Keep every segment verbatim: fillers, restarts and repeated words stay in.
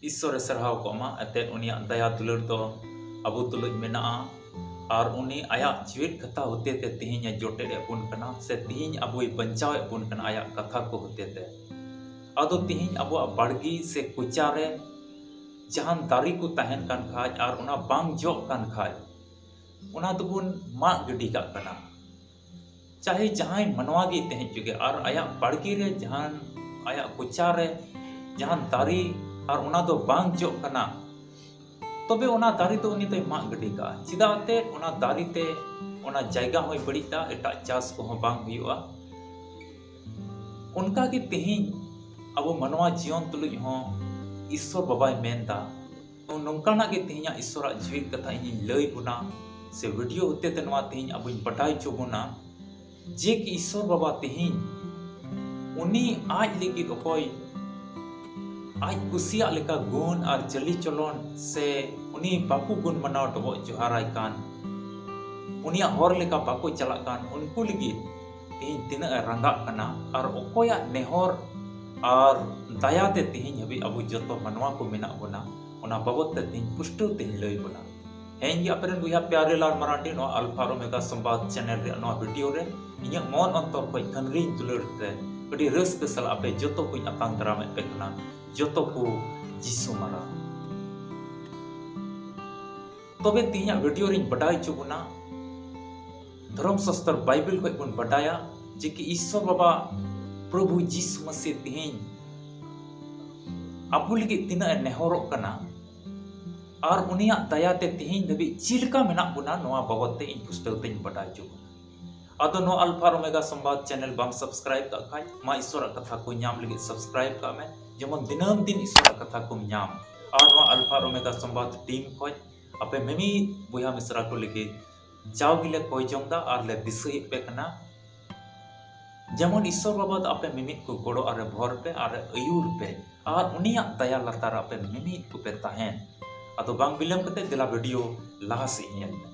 ᱤᱥᱥᱚᱨᱮ ᱥᱟᱨᱦᱟᱣ ᱠᱚᱜ ᱢᱟ᱾ ᱮᱱᱛᱮᱫ ᱩᱱᱤᱭᱟᱜ ᱫᱟᱭᱟ ᱫᱩᱞᱟᱹᱲ ᱫᱚ ᱟᱵᱚ ᱛᱩᱞᱩᱡ ᱢᱮᱱᱟᱜᱼᱟ᱾ ᱟᱨ ᱩᱱᱤ ᱟᱭᱟᱜ ᱡᱤᱣᱮᱫ ᱠᱟᱛᱷᱟ ᱦᱚᱛᱮ ᱛᱮ ᱛᱮᱦᱮᱧ ᱮ ᱡᱚᱴᱮᱫ ᱮᱫ ᱵᱚᱱ ᱠᱟᱱᱟ, ᱥᱮ ᱛᱮᱦᱮᱧ ᱟᱵᱚᱭ ᱵᱟᱧᱪᱟᱣ ᱮᱫ ᱵᱚᱱ ᱠᱟᱱᱟ ᱟᱭᱟᱜ ᱠᱟᱛᱷᱟ ᱠᱚ ᱦᱚᱛᱮ ᱛᱮ᱾ ᱟᱫᱚ ᱛᱮᱦᱮᱧ ᱟᱵᱚᱣᱟᱜ ᱵᱟᱲᱜᱮ ᱥᱮ ᱠᱚᱪᱟ ᱨᱮ ᱡᱟᱦᱟᱱ ᱫᱟᱨᱮ ᱠᱚ ᱛᱟᱦᱮᱱ ᱠᱟᱱ ᱠᱷᱟᱡ ᱟᱨ ᱚᱱᱟ ᱵᱟᱝ ᱡᱚᱜ ᱠᱟᱱ ᱠᱷᱟᱡ, ᱚᱱᱟ ᱫᱚᱵᱚᱱ ᱢᱟᱜ ᱜᱤᱰᱤ ᱠᱟᱜ ᱠᱟᱱᱟ᱾ ᱪᱟᱦᱮ ᱡᱟᱦᱟᱸᱭ ᱢᱟᱱᱣᱟ ᱜᱮ ᱛᱟᱦᱮᱸ ᱦᱚᱪᱚ ᱜᱮ, ᱟᱨ ᱟᱭᱟᱜ ᱵᱟᱲᱜᱮ ᱨᱮ ᱡᱟᱦᱟᱱ, ᱟᱭᱟᱜ ᱠᱚᱪᱟ ᱨᱮ ᱡᱟᱦᱟᱱ ᱫᱟᱨᱮ ᱟᱨ ᱚᱱᱟ ᱫᱚ ᱵᱟᱝ ᱡᱚᱜ ᱠᱟᱱᱟ, ᱛᱚᱵᱮ ᱚᱱᱟ ᱫᱟᱨᱮ ᱫᱚ ᱩᱱᱤ ᱫᱚᱭ ᱢᱟᱜ ᱜᱤᱰᱤ ᱠᱟᱜᱼᱟ᱾ ᱪᱮᱫᱟᱜ ᱛᱮ? ᱚᱱᱟ ᱫᱟᱨᱮ ᱛᱮ ᱚᱱᱟ ᱡᱟᱭᱜᱟ ᱦᱚᱸᱭ ᱵᱟᱹᱲᱤᱡ ᱫᱟ, ᱮᱴᱟᱜ ᱪᱟᱥ ᱠᱚᱦᱚᱸ ᱵᱟᱝ ᱦᱩᱭᱩᱜᱼᱟ᱾ ᱚᱱᱠᱟ ᱜᱮ ᱛᱮᱦᱮᱧ ᱟᱵᱚ ᱢᱟᱱᱣᱟ ᱡᱤᱭᱚᱱ ᱛᱩᱞᱩᱡ ᱦᱚᱸ ᱤᱥᱥᱚᱨ ᱵᱟᱵᱟᱭ ᱢᱮᱱ ᱫᱟ, ᱱᱚᱝᱠᱟᱱᱟᱜ ᱜᱮ ᱛᱮᱦᱮᱧᱟᱜ ᱤᱥᱥᱚᱨᱟᱜ ᱡᱤᱣᱤᱫ ᱠᱟᱛᱷᱟ ᱤᱧᱤᱧ ᱞᱟᱹᱭ ᱵᱚᱱᱟ, ᱥᱮ ᱵᱷᱤᱰᱤᱭᱳ ᱦᱚᱛᱮ ᱛᱮ ᱱᱚᱣᱟ ᱛᱮᱦᱮᱧ ᱟᱵᱚᱧ ᱵᱟᱰᱟᱭ ᱦᱚᱪᱚ ᱵᱚᱱᱟ ᱡᱮ ᱠᱤ ᱤᱥᱥᱚᱨ ᱵᱟᱵᱟ ᱛᱮᱦᱮᱧ ᱩᱱᱤ ᱟᱡ ᱞᱟᱹᱜᱤᱫ ᱚᱠᱚᱭ ᱟᱡ ᱠᱩᱥᱤᱭᱟᱜ ᱞᱮᱠᱟ ᱜᱩᱱ ᱟᱨ ᱪᱟᱹᱞᱤ ᱪᱚᱞᱚᱱ, ᱥᱮ ᱩᱱᱤ ᱵᱟᱠᱚ ᱜᱩᱱ ᱢᱟᱱᱟᱣ ᱰᱚᱵᱚᱜ ᱡᱚᱦᱟᱨᱟᱭ ᱠᱟᱱ, ᱩᱱᱤᱭᱟᱜ ᱦᱚᱨ ᱞᱮᱠᱟ ᱵᱟᱠᱚ ᱪᱟᱞᱟᱜ ᱠᱟᱱ, ᱩᱱᱠᱩ ᱞᱟᱹᱜᱤᱫ ᱛᱮᱦᱮᱧ ᱛᱤᱱᱟᱹᱜ ᱮ ᱨᱟᱸᱜᱟᱜ ᱠᱟᱱᱟ ᱟᱨ ᱚᱠᱚᱭᱟᱜ ᱱᱮᱦᱚᱨ ᱟᱨ ᱫᱟᱭᱟ ᱛᱮ ᱛᱮᱦᱮᱧ ᱦᱟᱹᱵᱤᱡ ᱟᱵᱚ ᱡᱚᱛᱚ ᱢᱟᱱᱣᱟ ᱠᱚ ᱢᱮᱱᱟᱜ ᱵᱚᱱᱟ, ᱚᱱᱟ ᱵᱟᱵᱚᱫ ᱛᱮ ᱛᱮᱦᱮᱧ ᱯᱩᱥᱴᱟᱹᱣ ᱛᱮᱧ ᱞᱟᱹᱭ ᱵᱚᱱᱟ᱾ ᱦᱮᱸ, ᱤᱧ ᱜᱮ ᱟᱯᱮ ᱨᱮᱱ ᱵᱚᱭᱦᱟ ᱯᱭᱟᱨᱮ ᱞᱟᱞ ᱢᱟᱨᱟᱱᱰᱤ, ᱱᱚᱣᱟ ᱟᱞᱯᱷᱟ ᱟᱨ ᱳᱢᱮᱜᱟ ᱥᱚᱢᱵᱟᱫ ᱪᱮᱱᱮᱞ ᱨᱮᱭᱟᱜ ᱱᱚᱣᱟ ᱵᱷᱤᱰᱤᱭᱳ ᱨᱮ ᱤᱧᱟᱹᱜ ᱢᱚᱱ ᱚᱱᱛᱚᱨ ᱠᱷᱚᱱ ᱠᱷᱟᱹᱱᱨᱤᱧ ᱫᱩᱞᱟᱹᱲ ᱛᱮ ᱟᱹᱰᱤ ᱨᱟᱹᱥᱠᱟᱹ ᱥᱟᱞᱟᱜ ᱟᱯᱮ ᱡᱚᱛᱚ ᱠᱚᱧ ᱟᱛᱟᱝ ᱫᱟᱨᱟᱢᱮᱫ ᱯᱮ ᱠᱟᱱᱟ᱾ ᱡᱚᱛᱚ ᱠᱚ ᱡᱤᱥᱩ ᱢᱟᱨᱟᱝ᱾ ᱛᱚᱵᱮ ᱛᱮᱦᱮᱧᱟᱜ ᱵᱷᱤᱰᱤᱭᱳ ᱨᱤᱧ ᱵᱟᱰᱟᱭ ᱦᱚᱪᱚ ᱵᱚᱱᱟ, ᱫᱷᱚᱨᱚᱢ ᱥᱟᱥᱛᱚᱨ ᱵᱟᱭᱵᱮᱞ ᱠᱷᱚᱱ ᱵᱚᱱ ᱵᱟᱰᱟᱭᱟ ᱡᱮ ᱠᱤ ᱤᱥᱥᱚᱨ ᱵᱟᱵᱟ ᱯᱨᱚᱵᱷᱩ ᱡᱤᱥᱩ ᱢᱟᱥᱤ ᱛᱮᱦᱮᱧ ᱟᱵᱚ ᱞᱟᱹᱜᱤᱫ ᱛᱤᱱᱟᱹᱜ ᱮ ᱱᱮᱦᱚᱨᱚᱜ ᱠᱟᱱᱟ ᱟᱨ ᱩᱱᱤᱭᱟᱜ ᱫᱟᱭᱟ ᱛᱮ ᱛᱮᱦᱮᱧ ᱫᱷᱟᱹᱵᱤᱡ ᱪᱮᱫ ᱞᱮᱠᱟ ᱢᱮᱱᱟᱜ ᱵᱚᱱᱟ, ᱱᱚᱣᱟ ᱵᱟᱵᱚᱫ ᱛᱮ ᱤᱧ ᱯᱩᱥᱴᱟᱹᱣ ᱛᱮᱧ ᱵᱟᱰᱟᱭ ᱦᱚᱪᱚ ᱵᱚᱱᱟ᱾ ᱟᱫᱚ ᱱᱚᱣᱟ ᱟᱞᱯᱷᱟ ᱟᱨ ᱳᱢᱮᱜᱟ ᱥᱚᱢᱵᱟᱫ ᱪᱮᱱᱮᱞ ᱵᱟᱢ ᱥᱟᱵᱥᱠᱨᱟᱭᱤᱵ ᱠᱟᱜ ᱠᱷᱟᱡ, ᱢᱟ ᱤᱥᱥᱚᱨᱟᱜ ᱠᱟᱛᱷᱟ ᱠᱚ ᱧᱟᱢ ᱞᱟᱹᱜᱤᱫ ᱥᱟᱵᱥᱠᱨᱟᱭᱤᱵ ᱠᱟᱜ ᱢᱮ, ᱡᱮᱢᱚᱱ ᱫᱤᱱᱟᱹᱢ ᱫᱤᱱ ᱤᱥᱥᱚᱨᱟᱜ ᱠᱟᱛᱷᱟ ᱠᱚᱢ ᱧᱟᱢ᱾ ᱟᱨ ᱱᱚᱣᱟ ᱟᱞᱯᱷᱟ ᱟᱨ ᱳᱢᱮᱜᱟ ᱥᱚᱢᱵᱟᱫ ᱴᱤᱢ ᱠᱷᱚᱡ ᱟᱯᱮ ᱢᱤᱢᱤᱫ ᱵᱚᱭᱦᱟ ᱢᱤᱥᱨᱟ ᱠᱚ ᱞᱟᱹᱜᱤᱫ ᱡᱟᱣ ᱜᱮᱞᱮ ᱠᱚᱭ ᱡᱚᱝ ᱫᱟ ᱟᱨ ᱞᱮ ᱫᱤᱥᱟᱹᱭᱮᱫ ᱯᱮ ᱠᱟᱱᱟ, ᱡᱮᱢᱚᱱ ᱤᱥᱥᱚᱨ ᱵᱟᱵᱟ ᱫᱚ ᱟᱯᱮ ᱢᱤᱢᱤᱫ ᱠᱚ ᱜᱚᱲᱚ ᱟᱨ ᱮ ᱵᱷᱚᱨ ᱯᱮ ᱟᱨ ᱮ ᱟᱹᱭᱩᱨ ᱯᱮ ᱟᱨ ᱩᱱᱤᱭᱟᱜ ᱫᱟᱭᱟ ᱞᱟᱛᱟᱨ ᱟᱯᱮ ᱢᱤᱢᱤᱫ ᱠᱚᱯᱮ ᱛᱟᱦᱮᱱ᱾ ᱟᱫᱚ ᱵᱟᱝ ᱵᱤᱞᱚᱢ ᱠᱟᱛᱮ ᱫᱮᱞᱟ ᱵᱷᱤᱰᱤᱭᱳ ᱞᱟᱦᱟ ᱥᱮᱫ ᱧᱮᱞ ᱢᱮ᱾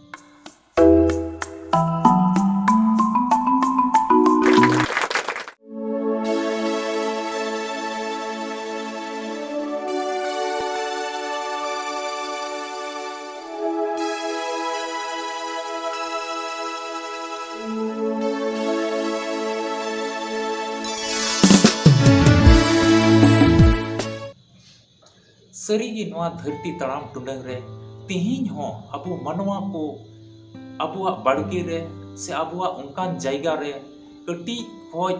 ᱥᱟᱹᱨᱤᱜᱮ ᱱᱚᱣᱟ ᱫᱷᱟᱹᱨᱛᱤ ᱛᱟᱲᱟᱢ ᱴᱩᱰᱟᱹᱝ ᱨᱮ ᱛᱮᱦᱮᱧ ᱦᱚᱸ ᱟᱵᱚ ᱢᱟᱱᱣᱟ ᱠᱚ ᱟᱵᱚᱣᱟᱜ ᱵᱟᱲᱜᱮ ᱨᱮ ᱥᱮ ᱟᱵᱚᱣᱟᱜ ᱚᱱᱠᱟᱱ ᱡᱟᱭᱜᱟ ᱨᱮ ᱠᱟᱹᱴᱤᱡ ᱠᱷᱚᱡ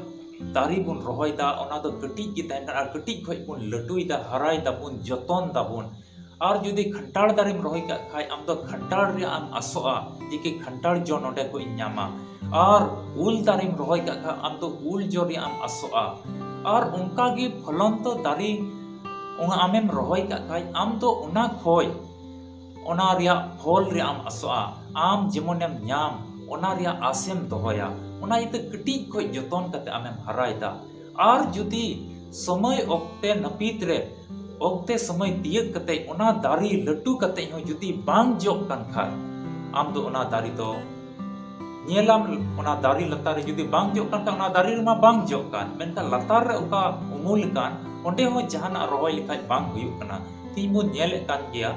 ᱫᱟᱨᱮ ᱵᱚᱱ ᱨᱚᱦᱚᱭ ᱫᱟ, ᱚᱱᱟ ᱫᱚ ᱠᱟᱹᱴᱤᱡ ᱜᱮ ᱛᱟᱦᱮᱱ ᱠᱟᱱᱟ᱾ ᱟᱨ ᱠᱟᱹᱴᱤᱡ ᱠᱷᱚᱡ ᱵᱚᱱ ᱞᱟᱹᱴᱩᱭ ᱫᱟ, ᱦᱟᱨᱟᱭ ᱫᱟᱵᱚᱱ, ᱡᱚᱛᱚᱱ ᱫᱟᱵᱚᱱ᱾ ᱟᱨ ᱡᱩᱫᱤ ᱠᱷᱟᱱᱴᱟᱲ ᱫᱟᱨᱮᱢ ᱨᱚᱦᱚᱭ ᱠᱟᱜ ᱠᱷᱟᱡ, ᱟᱢ ᱫᱚ ᱠᱷᱟᱱᱴᱟᱲ ᱨᱮᱭᱟᱜ ᱮᱢ ᱟᱥᱚᱜᱼᱟ ᱡᱮ ᱠᱤ ᱠᱷᱟᱱᱴᱟᱲ ᱡᱚ ᱱᱚᱰᱮ ᱠᱷᱚᱡ ᱤᱧ ᱧᱟᱢᱟ᱾ ᱟᱨ ᱩᱞ ᱫᱟᱨᱮᱢ ᱨᱚᱦᱚᱭ ᱠᱟᱜ ᱠᱷᱟᱡ, ᱟᱢ ᱫᱚ ᱩᱞ ᱡᱚ ᱨᱮᱭᱟᱜ ᱮᱢ ᱟᱥᱚᱜᱼᱟ᱾ ᱟᱨ ᱚᱱᱠᱟ ᱜᱮ ᱯᱷᱚᱞᱚᱱᱛᱚ ᱫᱟᱨᱮ ᱚᱱᱟ ᱟᱢᱮᱢ ᱨᱚᱦᱚᱭ ᱠᱟᱜ ᱠᱷᱟᱡ, ᱟᱢ ᱫᱚ ᱚᱱᱟ ᱠᱷᱚᱡ ᱚᱱᱟ ᱨᱮᱭᱟᱜ ᱯᱷᱚᱞ ᱨᱮᱭᱟᱜ ᱮᱢ ᱟᱥᱚᱜᱼᱟ, ᱟᱢ ᱡᱮᱢᱚᱱᱮᱢ ᱧᱟᱢ, ᱚᱱᱟ ᱨᱮᱭᱟᱜ ᱟᱥᱮᱢ ᱫᱚᱦᱚᱭᱟ᱾ ᱚᱱᱟ ᱤᱭᱟᱹᱛᱮ ᱠᱟᱹᱴᱤᱡ ᱠᱷᱚᱡ ᱡᱚᱛᱚᱱ ᱠᱟᱛᱮ ᱟᱢᱮᱢ ᱦᱟᱨᱟᱭᱮᱫᱟ᱾ ᱟᱨ ᱡᱩᱫᱤ ᱥᱚᱢᱚᱭ ᱚᱠᱛᱮ ᱱᱟᱹᱯᱤᱛ ᱨᱮ, ᱚᱠᱛᱮ ᱥᱚᱢᱚᱭ ᱛᱤᱭᱟᱹᱜ ᱠᱟᱛᱮ ᱚᱱᱟ ᱫᱟᱨᱮ ᱞᱟᱹᱴᱩ ᱠᱟᱛᱮ ᱦᱚᱸ ᱡᱩᱫᱤ ᱵᱟᱝ ᱡᱚᱜ ᱠᱟᱱ ᱠᱷᱟᱡ, ᱟᱢ ᱫᱚ ᱚᱱᱟ ᱫᱟᱨᱮ ᱫᱚ ᱧᱮᱞᱟᱢ, ᱚᱱᱟ ᱫᱟᱨᱮ ᱞᱟᱛᱟᱨ ᱨᱮ ᱡᱩᱫᱤ ᱵᱟᱝ ᱡᱚᱜ ᱠᱟᱱ ᱠᱷᱟᱡ, ᱚᱱᱟ ᱫᱟᱨᱮ ᱨᱮᱢᱟ ᱵᱟᱝ ᱡᱚᱜ ᱠᱟᱱ, ᱢᱮᱱᱠᱷᱟᱱ ᱞᱟᱛᱟᱨ ᱨᱮ ᱚᱠᱟ ᱩᱢᱩᱞ ᱠᱟᱱ, ᱚᱸᱰᱮ ᱦᱚᱸ ᱡᱟᱦᱟᱱᱟᱜ ᱨᱚᱦᱚᱭ ᱞᱮᱠᱷᱟᱡ ᱵᱟᱝ ᱦᱩᱭᱩᱜ ᱠᱟᱱᱟ᱾ ᱛᱮᱦᱮᱧ ᱵᱚᱱ ᱧᱮᱞᱮᱫ ᱠᱟᱱ ᱜᱮᱭᱟ,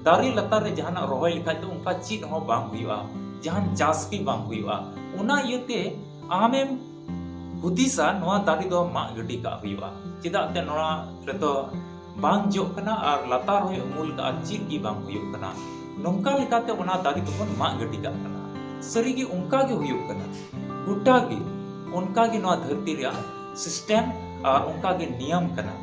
ᱫᱟᱨᱮ ᱞᱟᱛᱟᱨ ᱨᱮ ᱡᱟᱦᱟᱱᱟᱜ ᱨᱚᱦᱚᱭ ᱞᱮᱠᱷᱟᱡ ᱫᱚ ᱚᱱᱠᱟ ᱪᱮᱫ ᱦᱚᱸ ᱵᱟᱝ ᱦᱩᱭᱩᱜᱼᱟ, ᱡᱟᱦᱟᱱ ᱪᱟᱥ ᱜᱮ ᱵᱟᱝ ᱦᱩᱭᱩᱜᱼᱟ᱾ ᱚᱱᱟ ᱤᱭᱟᱹᱛᱮ ᱟᱢᱮᱢ ᱦᱩᱫᱤᱥᱟ, ᱱᱚᱣᱟ ᱫᱟᱨᱮ ᱫᱚ ᱢᱟᱜ ᱜᱤᱰᱤ ᱠᱟᱜ ᱦᱩᱭᱩᱜᱼᱟ, ᱪᱮᱫᱟᱜ ᱛᱮ ᱱᱚᱣᱟ ᱨᱮᱫᱚ ᱵᱟᱝ ᱡᱚᱜ ᱠᱟᱱᱟ ᱟᱨ ᱞᱟᱛᱟᱨ ᱦᱚᱸᱭ ᱩᱢᱩᱞ ᱠᱟᱜᱼᱟ, ᱪᱮᱫ ᱜᱮ ᱵᱟᱝ ᱦᱩᱭᱩᱜ ᱠᱟᱱᱟ᱾ ᱱᱚᱝᱠᱟ ᱞᱮᱠᱟᱛᱮ ᱚᱱᱟ ᱫᱟᱨᱮ ᱫᱚᱵᱚᱱ ᱢᱟᱜ ᱜᱤᱰᱤ ᱠᱟᱜ ᱠᱟᱱᱟ᱾ ᱥᱟᱹᱨᱤᱜᱮ ᱚᱱᱠᱟ ᱜᱮ ᱦᱩᱭᱩᱜ ᱠᱟᱱᱟ, ᱜᱚᱴᱟ ᱜᱮ ᱚᱱᱠᱟ ᱜᱮ ᱱᱚᱣᱟ ᱫᱷᱟᱹᱨᱛᱤ ᱨᱮᱭᱟᱜ ᱥᱤᱥᱴᱮᱢ ᱟᱨ ᱚᱱᱠᱟ ᱜᱮ ᱱᱤᱭᱚᱢ ᱠᱟᱱᱟ᱾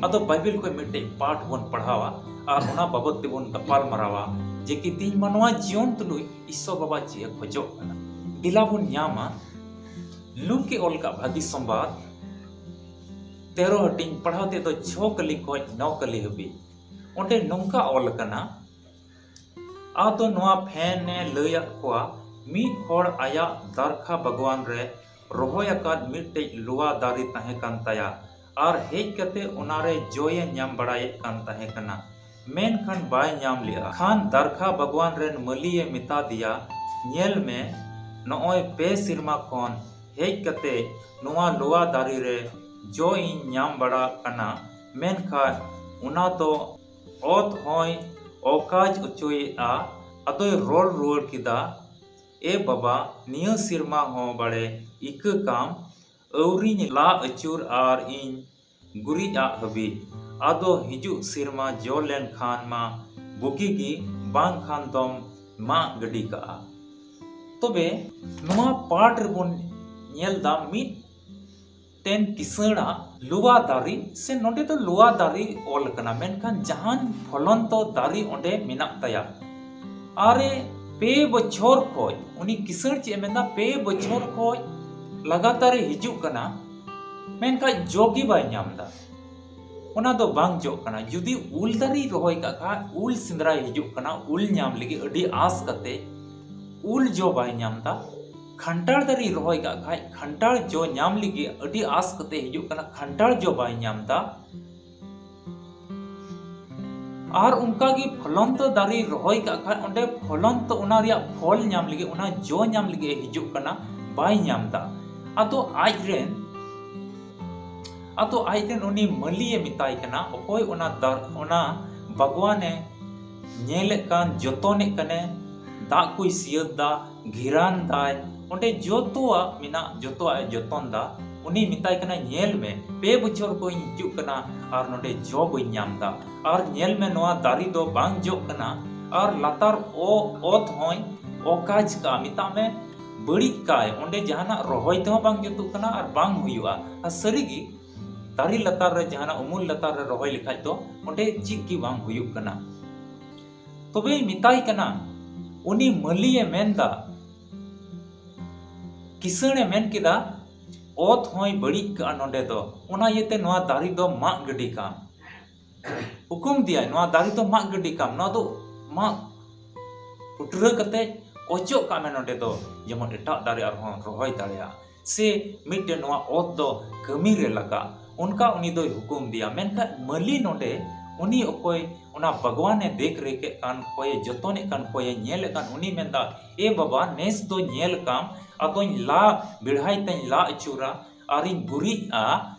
ᱟᱫᱚ ᱵᱟᱭᱵᱮᱞ ᱠᱷᱚᱱ ᱢᱤᱫᱴᱮᱡ ᱯᱟᱴ ᱵᱚᱱ ᱯᱟᱲᱦᱟᱣᱟ ᱟᱨ ᱚᱱᱟ ᱵᱟᱵᱚᱫ ᱛᱮᱵᱚᱱ ᱜᱟᱯᱟᱞ ᱢᱟᱨᱟᱣᱟ ᱡᱮ ᱠᱤ ᱛᱤᱦᱤᱧ ᱢᱟᱱᱣᱟ ᱡᱤᱭᱚᱱ ᱛᱩᱞᱩᱡ ᱤᱥᱥᱚᱨ ᱵᱟᱵᱟ ᱪᱮᱫ ᱮ ᱠᱷᱚᱡᱚᱜ ᱠᱟᱱᱟ᱾ ᱫᱮᱞᱟ ᱵᱚᱱ ᱧᱟᱢᱟ ᱞᱩᱠ ᱮ ᱚᱞ ᱠᱟᱜ ᱵᱷᱟᱹᱜᱤ ᱥᱚᱢᱵᱟᱫ ᱛᱮᱨᱚ ᱦᱟᱹᱴᱤᱧ, ᱯᱟᱲᱦᱟᱣ ᱛᱮᱫᱚ ᱪᱷᱚ ᱠᱟᱹᱞᱤ ᱠᱷᱚᱡ ᱱᱚ ᱠᱟᱹᱞᱤ ᱦᱟᱹᱵᱤᱡ᱾ ᱚᱸᱰᱮ ᱱᱚᱝᱠᱟ ᱚᱞ ᱟᱠᱟᱱᱟ, ᱟᱫᱚ ᱱᱚᱣᱟ ᱯᱷᱮᱱ ᱮ ᱞᱟᱹᱭᱟᱫ ᱠᱚᱣᱟ, ᱢᱤᱫ ᱦᱚᱲ ᱟᱭᱟᱜ ᱫᱟᱨᱠᱷᱟ ᱵᱟᱜᱽᱣᱟᱱ ᱨᱮ ᱨᱚᱦᱚᱭ ᱟᱠᱟᱫ ᱢᱤᱫᱴᱮᱡ ᱞᱚᱣᱟ ᱫᱟᱨᱮ ᱛᱟᱦᱮᱸ ᱠᱟᱱ ᱛᱟᱭᱟ ᱟᱨ ᱦᱮᱡ ᱠᱟᱛᱮ ᱚᱱᱟ ᱨᱮ ᱡᱚᱭᱮ ᱧᱟᱢ ᱵᱟᱲᱟᱭᱮᱫ ᱠᱟᱱ ᱛᱟᱦᱮᱸ ᱠᱟᱱᱟ, ᱢᱮᱱᱠᱷᱟᱱ ᱵᱟᱭ ᱧᱟᱢ ᱞᱮᱫᱼᱟ᱾ ᱠᱷᱟᱱ ᱫᱟᱨᱠᱷᱟ ᱵᱟᱜᱽᱣᱟᱱ ᱨᱮᱱ ᱢᱟᱹᱞᱤᱭᱮ ᱢᱮᱛᱟ ᱫᱮᱭᱟ, ᱧᱮᱞ ᱢᱮ, ᱱᱚᱜᱼᱚᱭ ᱯᱮ ᱥᱮᱨᱢᱟ ᱠᱷᱚᱱ ᱦᱮᱡ ᱠᱟᱛᱮ ᱱᱚᱣᱟ ᱞᱚᱣᱟ ᱫᱟᱨᱮ ᱨᱮ ᱡᱚ ᱤᱧ ᱧᱟᱢ ᱵᱟᱲᱟ ᱠᱟᱱᱟ, ᱢᱮᱱᱠᱷᱟᱱ ᱚᱱᱟ ᱫᱚ ᱚᱛ ᱦᱚᱸᱭ ᱚᱠᱟᱡ ᱚᱪᱚᱭᱮᱫᱼᱟ᱾ ᱟᱫᱚᱭ ᱨᱚᱲ ᱨᱩᱣᱟᱹᱲ ᱠᱮᱫᱟ, ᱮ ᱵᱟᱵᱟ, ᱱᱤᱭᱟᱹ ᱥᱮᱨᱢᱟ ᱦᱚᱸ ᱵᱟᱲᱮ ᱤᱠᱟᱹ ᱠᱟᱢ, ᱟᱹᱣᱨᱤᱧ ᱞᱟ ᱟᱹᱪᱩᱨ ᱟᱨ ᱤᱧ ᱜᱩᱨᱤᱡ ᱟᱜ ᱦᱟᱹᱵᱤᱡ᱾ ᱟᱫᱚ ᱦᱤᱡᱩᱜ ᱥᱮᱨᱢᱟ ᱡᱚ ᱞᱮᱱᱠᱷᱟᱱ ᱢᱟ ᱵᱩᱜᱤ ᱜᱮ, ᱵᱟᱝᱠᱷᱟᱱ ᱫᱚᱢ ᱢᱟᱜ ᱜᱤᱰᱤ ᱠᱟᱜᱼᱟ᱾ ᱛᱚᱵᱮ ᱱᱚᱣᱟ ᱯᱟᱴ ᱨᱮᱵᱚᱱ ᱧᱮᱞ ᱫᱟ ᱢᱤᱫᱴᱮᱱ ᱠᱤᱥᱟᱹᱬᱟᱜ ᱞᱚᱣᱟ ᱫᱟᱨᱮ, ᱥᱮ ᱱᱚᱰᱮ ᱫᱚ ᱞᱚᱣᱟ ᱫᱟᱨᱮ ᱚᱞ ᱠᱟᱱᱟ, ᱢᱮᱱᱠᱷᱟᱱ ᱡᱟᱦᱟᱱ ᱯᱷᱚᱞᱚᱱᱛᱚ ᱫᱟᱨᱮ ᱚᱸᱰᱮ ᱢᱮᱱᱟᱜ ᱛᱟᱭᱟ᱾ ᱟᱨᱮ ᱯᱮ ᱵᱚᱪᱷᱚᱨ ᱠᱷᱚᱡ, ᱩᱱᱤ ᱠᱤᱥᱟᱹᱬ ᱪᱮᱫ ᱮ ᱢᱮᱱᱫᱟ, ᱯᱮ ᱵᱚᱪᱷᱚᱨ ᱠᱷᱚᱡ ᱞᱟᱜᱟᱛᱟᱨ ᱮ ᱦᱤᱡᱩᱜ ᱠᱟᱱᱟ, ᱢᱮᱱᱠᱷᱟᱡ ᱡᱚ ᱜᱮ ᱵᱟᱭ ᱧᱟᱢ ᱫᱟ᱾ ᱚᱱᱟ ᱫᱚ ᱵᱟᱝ ᱡᱚᱜ ᱠᱟᱱᱟ᱾ ᱡᱩᱫᱤ ᱩᱞ ᱫᱟᱨᱮ ᱨᱚᱦᱚᱭ ᱠᱟᱜ ᱠᱷᱟᱡ, ᱩᱞ ᱥᱮᱸᱫᱽᱨᱟᱭ ᱦᱤᱡᱩᱜ ᱠᱟᱱᱟ ᱩᱞ ᱧᱟᱢ ᱞᱟᱹᱜᱤᱫ ᱟᱹᱰᱤ ᱟᱸᱥ ᱠᱟᱛᱮ, ᱩᱞ ᱡᱚ ᱵᱟᱭ ᱧᱟᱢ ᱫᱟ᱾ ᱠᱷᱟᱱᱴᱟᱲ ᱫᱟᱨᱮ ᱨᱚᱦᱚᱭ ᱠᱟᱜ ᱠᱷᱟᱡ, ᱠᱷᱟᱱᱴᱟᱲ ᱡᱚ ᱧᱟᱢ ᱞᱟᱹᱜᱤᱫ ᱟᱹᱰᱤ ᱟᱸᱥ ᱠᱟᱛᱮ ᱦᱤᱡᱩᱜ ᱠᱟᱱᱟ, ᱠᱷᱟᱱᱴᱟᱲ ᱡᱚ ᱵᱟᱭ ᱧᱟᱢ ᱫᱟ᱾ ᱟᱨ ᱚᱱᱠᱟ ᱜᱮ ᱯᱷᱚᱞᱚᱱᱛᱚ ᱫᱟᱨᱮ ᱨᱚᱦᱚᱭ ᱠᱟᱜ ᱠᱷᱟᱡ, ᱚᱸᱰᱮ ᱯᱷᱚᱞᱚᱱᱛᱚ, ᱚᱱᱟ ᱨᱮᱭᱟᱜ ᱯᱷᱚᱞ ᱧᱟᱢ ᱞᱟᱹᱜᱤᱫ, ᱚᱱᱟ ᱡᱚ ᱧᱟᱢ ᱞᱟᱹᱜᱤᱫ ᱮ ᱦᱤᱡᱩᱜ ᱠᱟᱱᱟ, ᱵᱟᱭ ᱧᱟᱢ ᱫᱟ᱾ ᱟᱫᱚ ᱟᱡ ᱨᱮᱱ, ᱟᱫᱚ ᱟᱡ ᱨᱮᱱ ᱩᱱᱤ ᱢᱟᱹᱞᱤ ᱮ ᱢᱮᱛᱟᱭ ᱠᱟᱱᱟ, ᱚᱠᱚᱭ ᱚᱱᱟ ᱫᱟᱨ-, ᱚᱱᱟ ᱵᱟᱜᱽᱣᱟᱱ ᱮ ᱧᱮᱞᱮᱫ ᱠᱟᱱ, ᱡᱚᱛᱚᱱᱮᱫ ᱠᱟᱱᱮ, ᱫᱟᱜ ᱠᱚᱭ ᱥᱤᱭᱟᱹᱛ ᱫᱟ, ᱜᱷᱮᱨᱟᱱ ᱫᱟᱭ, ᱚᱸᱰᱮ ᱡᱚᱛᱚᱣᱟᱜ ᱢᱮᱱᱟᱜ, ᱡᱚᱛᱚᱣᱟᱜ ᱮ ᱡᱚᱛᱚᱱ ᱫᱟ᱾ ᱩᱱᱤ ᱢᱮᱛᱟᱭ ᱠᱟᱱᱟ, "ᱧᱮᱞ ᱢᱮ, ᱯᱮ ᱵᱚᱪᱷᱚᱨ ᱠᱷᱚᱱ ᱤᱧ ᱦᱤᱡᱩᱜ ᱠᱟᱱᱟ ᱟᱨ ᱱᱚᱰᱮ ᱡᱚ ᱵᱟᱹᱧ ᱧᱟᱢ ᱫᱟ᱾ ᱟᱨ ᱧᱮᱞ ᱢᱮ, ᱱᱚᱣᱟ ᱫᱟᱨᱮ ᱫᱚ ᱵᱟᱝ ᱡᱚᱜ ᱠᱟᱱᱟ, ᱟᱨ ᱞᱟᱛᱟᱨ ᱚ-, ᱚᱛ ᱦᱚᱸᱭ ᱚᱠᱟᱡ ᱠᱟᱜᱼᱟ", ᱢᱮᱛᱟᱜ ᱢᱮ, ᱵᱟᱹᱲᱤᱡ ᱠᱟᱭ, ᱚᱸᱰᱮ ᱡᱟᱦᱟᱱᱟᱜ ᱨᱚᱦᱚᱭ ᱛᱮᱦᱚᱸ ᱵᱟᱝ ᱡᱩᱛᱩᱜ ᱠᱟᱱᱟ ᱟᱨ ᱵᱟᱝ ᱦᱩᱭᱩᱜᱼᱟ᱾ ᱟᱨ ᱥᱟᱹᱨᱤᱜᱮ, ᱫᱟᱨᱮ ᱞᱟᱛᱟᱨ ᱨᱮ, ᱡᱟᱦᱟᱱᱟᱜ ᱩᱢᱩᱞ ᱞᱟᱛᱟᱨ ᱨᱮ ᱨᱚᱦᱚᱭ ᱞᱮᱠᱷᱟᱡ ᱫᱚ ᱚᱸᱰᱮ ᱪᱮᱫ ᱜᱮ ᱵᱟᱝ ᱦᱩᱭᱩᱜ ᱠᱟᱱᱟ᱾ ᱛᱚᱵᱮᱭ ᱢᱮᱛᱟᱭ ᱠᱟᱱᱟ, ᱩᱱᱤ ᱢᱟᱹᱞᱤᱭᱮ ᱢᱮᱱᱫᱟ, ᱠᱤᱥᱟᱹᱬᱮ ᱢᱮᱱ ᱠᱮᱫᱟ, "ᱚᱛ ᱦᱚᱸᱭ ᱵᱟᱹᱲᱤᱡ ᱠᱟᱜᱼᱟ ᱱᱚᱰᱮ ᱫᱚ, ᱚᱱᱟ ᱤᱭᱟᱹᱛᱮ ᱱᱚᱣᱟ ᱫᱟᱨᱮ ᱫᱚ ᱢᱟᱜ ᱜᱤᱰᱤ ᱠᱟᱢ᱾" ᱦᱩᱠᱩᱢ ᱫᱤᱭᱟᱭ, "ᱱᱚᱣᱟ ᱫᱟᱨᱮ ᱫᱚ ᱢᱟᱜ ᱜᱤᱰᱤ ᱠᱟᱢ, ᱱᱚᱣᱟ ᱫᱚ ᱢᱟᱜ ᱠᱩᱴᱨᱟᱹ ᱠᱟᱛᱮ ᱚᱪᱚᱜ ᱠᱟᱜ ᱢᱮ ᱱᱚᱰᱮ ᱫᱚ, ᱡᱮᱢᱚᱱ ᱮᱴᱟᱜ ᱫᱟᱨᱮ ᱟᱨᱦᱚᱸ ᱨᱚᱦᱚᱭ ᱫᱟᱲᱮᱭᱟᱜᱼᱟ, ᱥᱮ ᱢᱤᱫᱴᱮᱱ ᱱᱚᱣᱟ ᱚᱛ ᱫᱚ ᱠᱟᱹᱢᱤ ᱨᱮ ᱞᱟᱜᱟᱜ", ᱚᱱᱠᱟ ᱩᱱᱤ ᱫᱚᱭ ᱦᱩᱠᱩᱢ ᱫᱤᱭᱟ᱾ ᱢᱮᱱᱠᱷᱟᱱ ᱢᱟᱹᱞᱤ ᱱᱚᱰᱮ, ᱩᱱᱤ ᱚᱠᱚᱭ ᱚᱱᱟ ᱵᱟᱜᱽᱣᱟᱱᱮ ᱫᱮᱠᱷ ᱨᱮᱠᱷ ᱮᱫ ᱠᱟᱱ, ᱚᱠᱚᱭᱮ ᱡᱚᱛᱚᱱᱮᱫ ᱠᱟᱱ, ᱚᱠᱚᱭᱮ ᱧᱮᱞᱮᱫ ᱠᱟᱱ, ᱩᱱᱤ ᱢᱮᱱᱫᱟ, "ᱮ ᱵᱟᱵᱟ, ᱱᱮᱥ ᱫᱚ ᱧᱮᱞ ᱠᱟᱢ, ᱟᱫᱚᱧ ᱞᱟ ᱵᱮᱲᱦᱟᱭ ᱛᱮᱧ ᱞᱟ ᱟᱹᱪᱩᱨᱟ, ᱟᱨᱤᱧ ᱜᱩᱨᱤᱡᱼᱟ,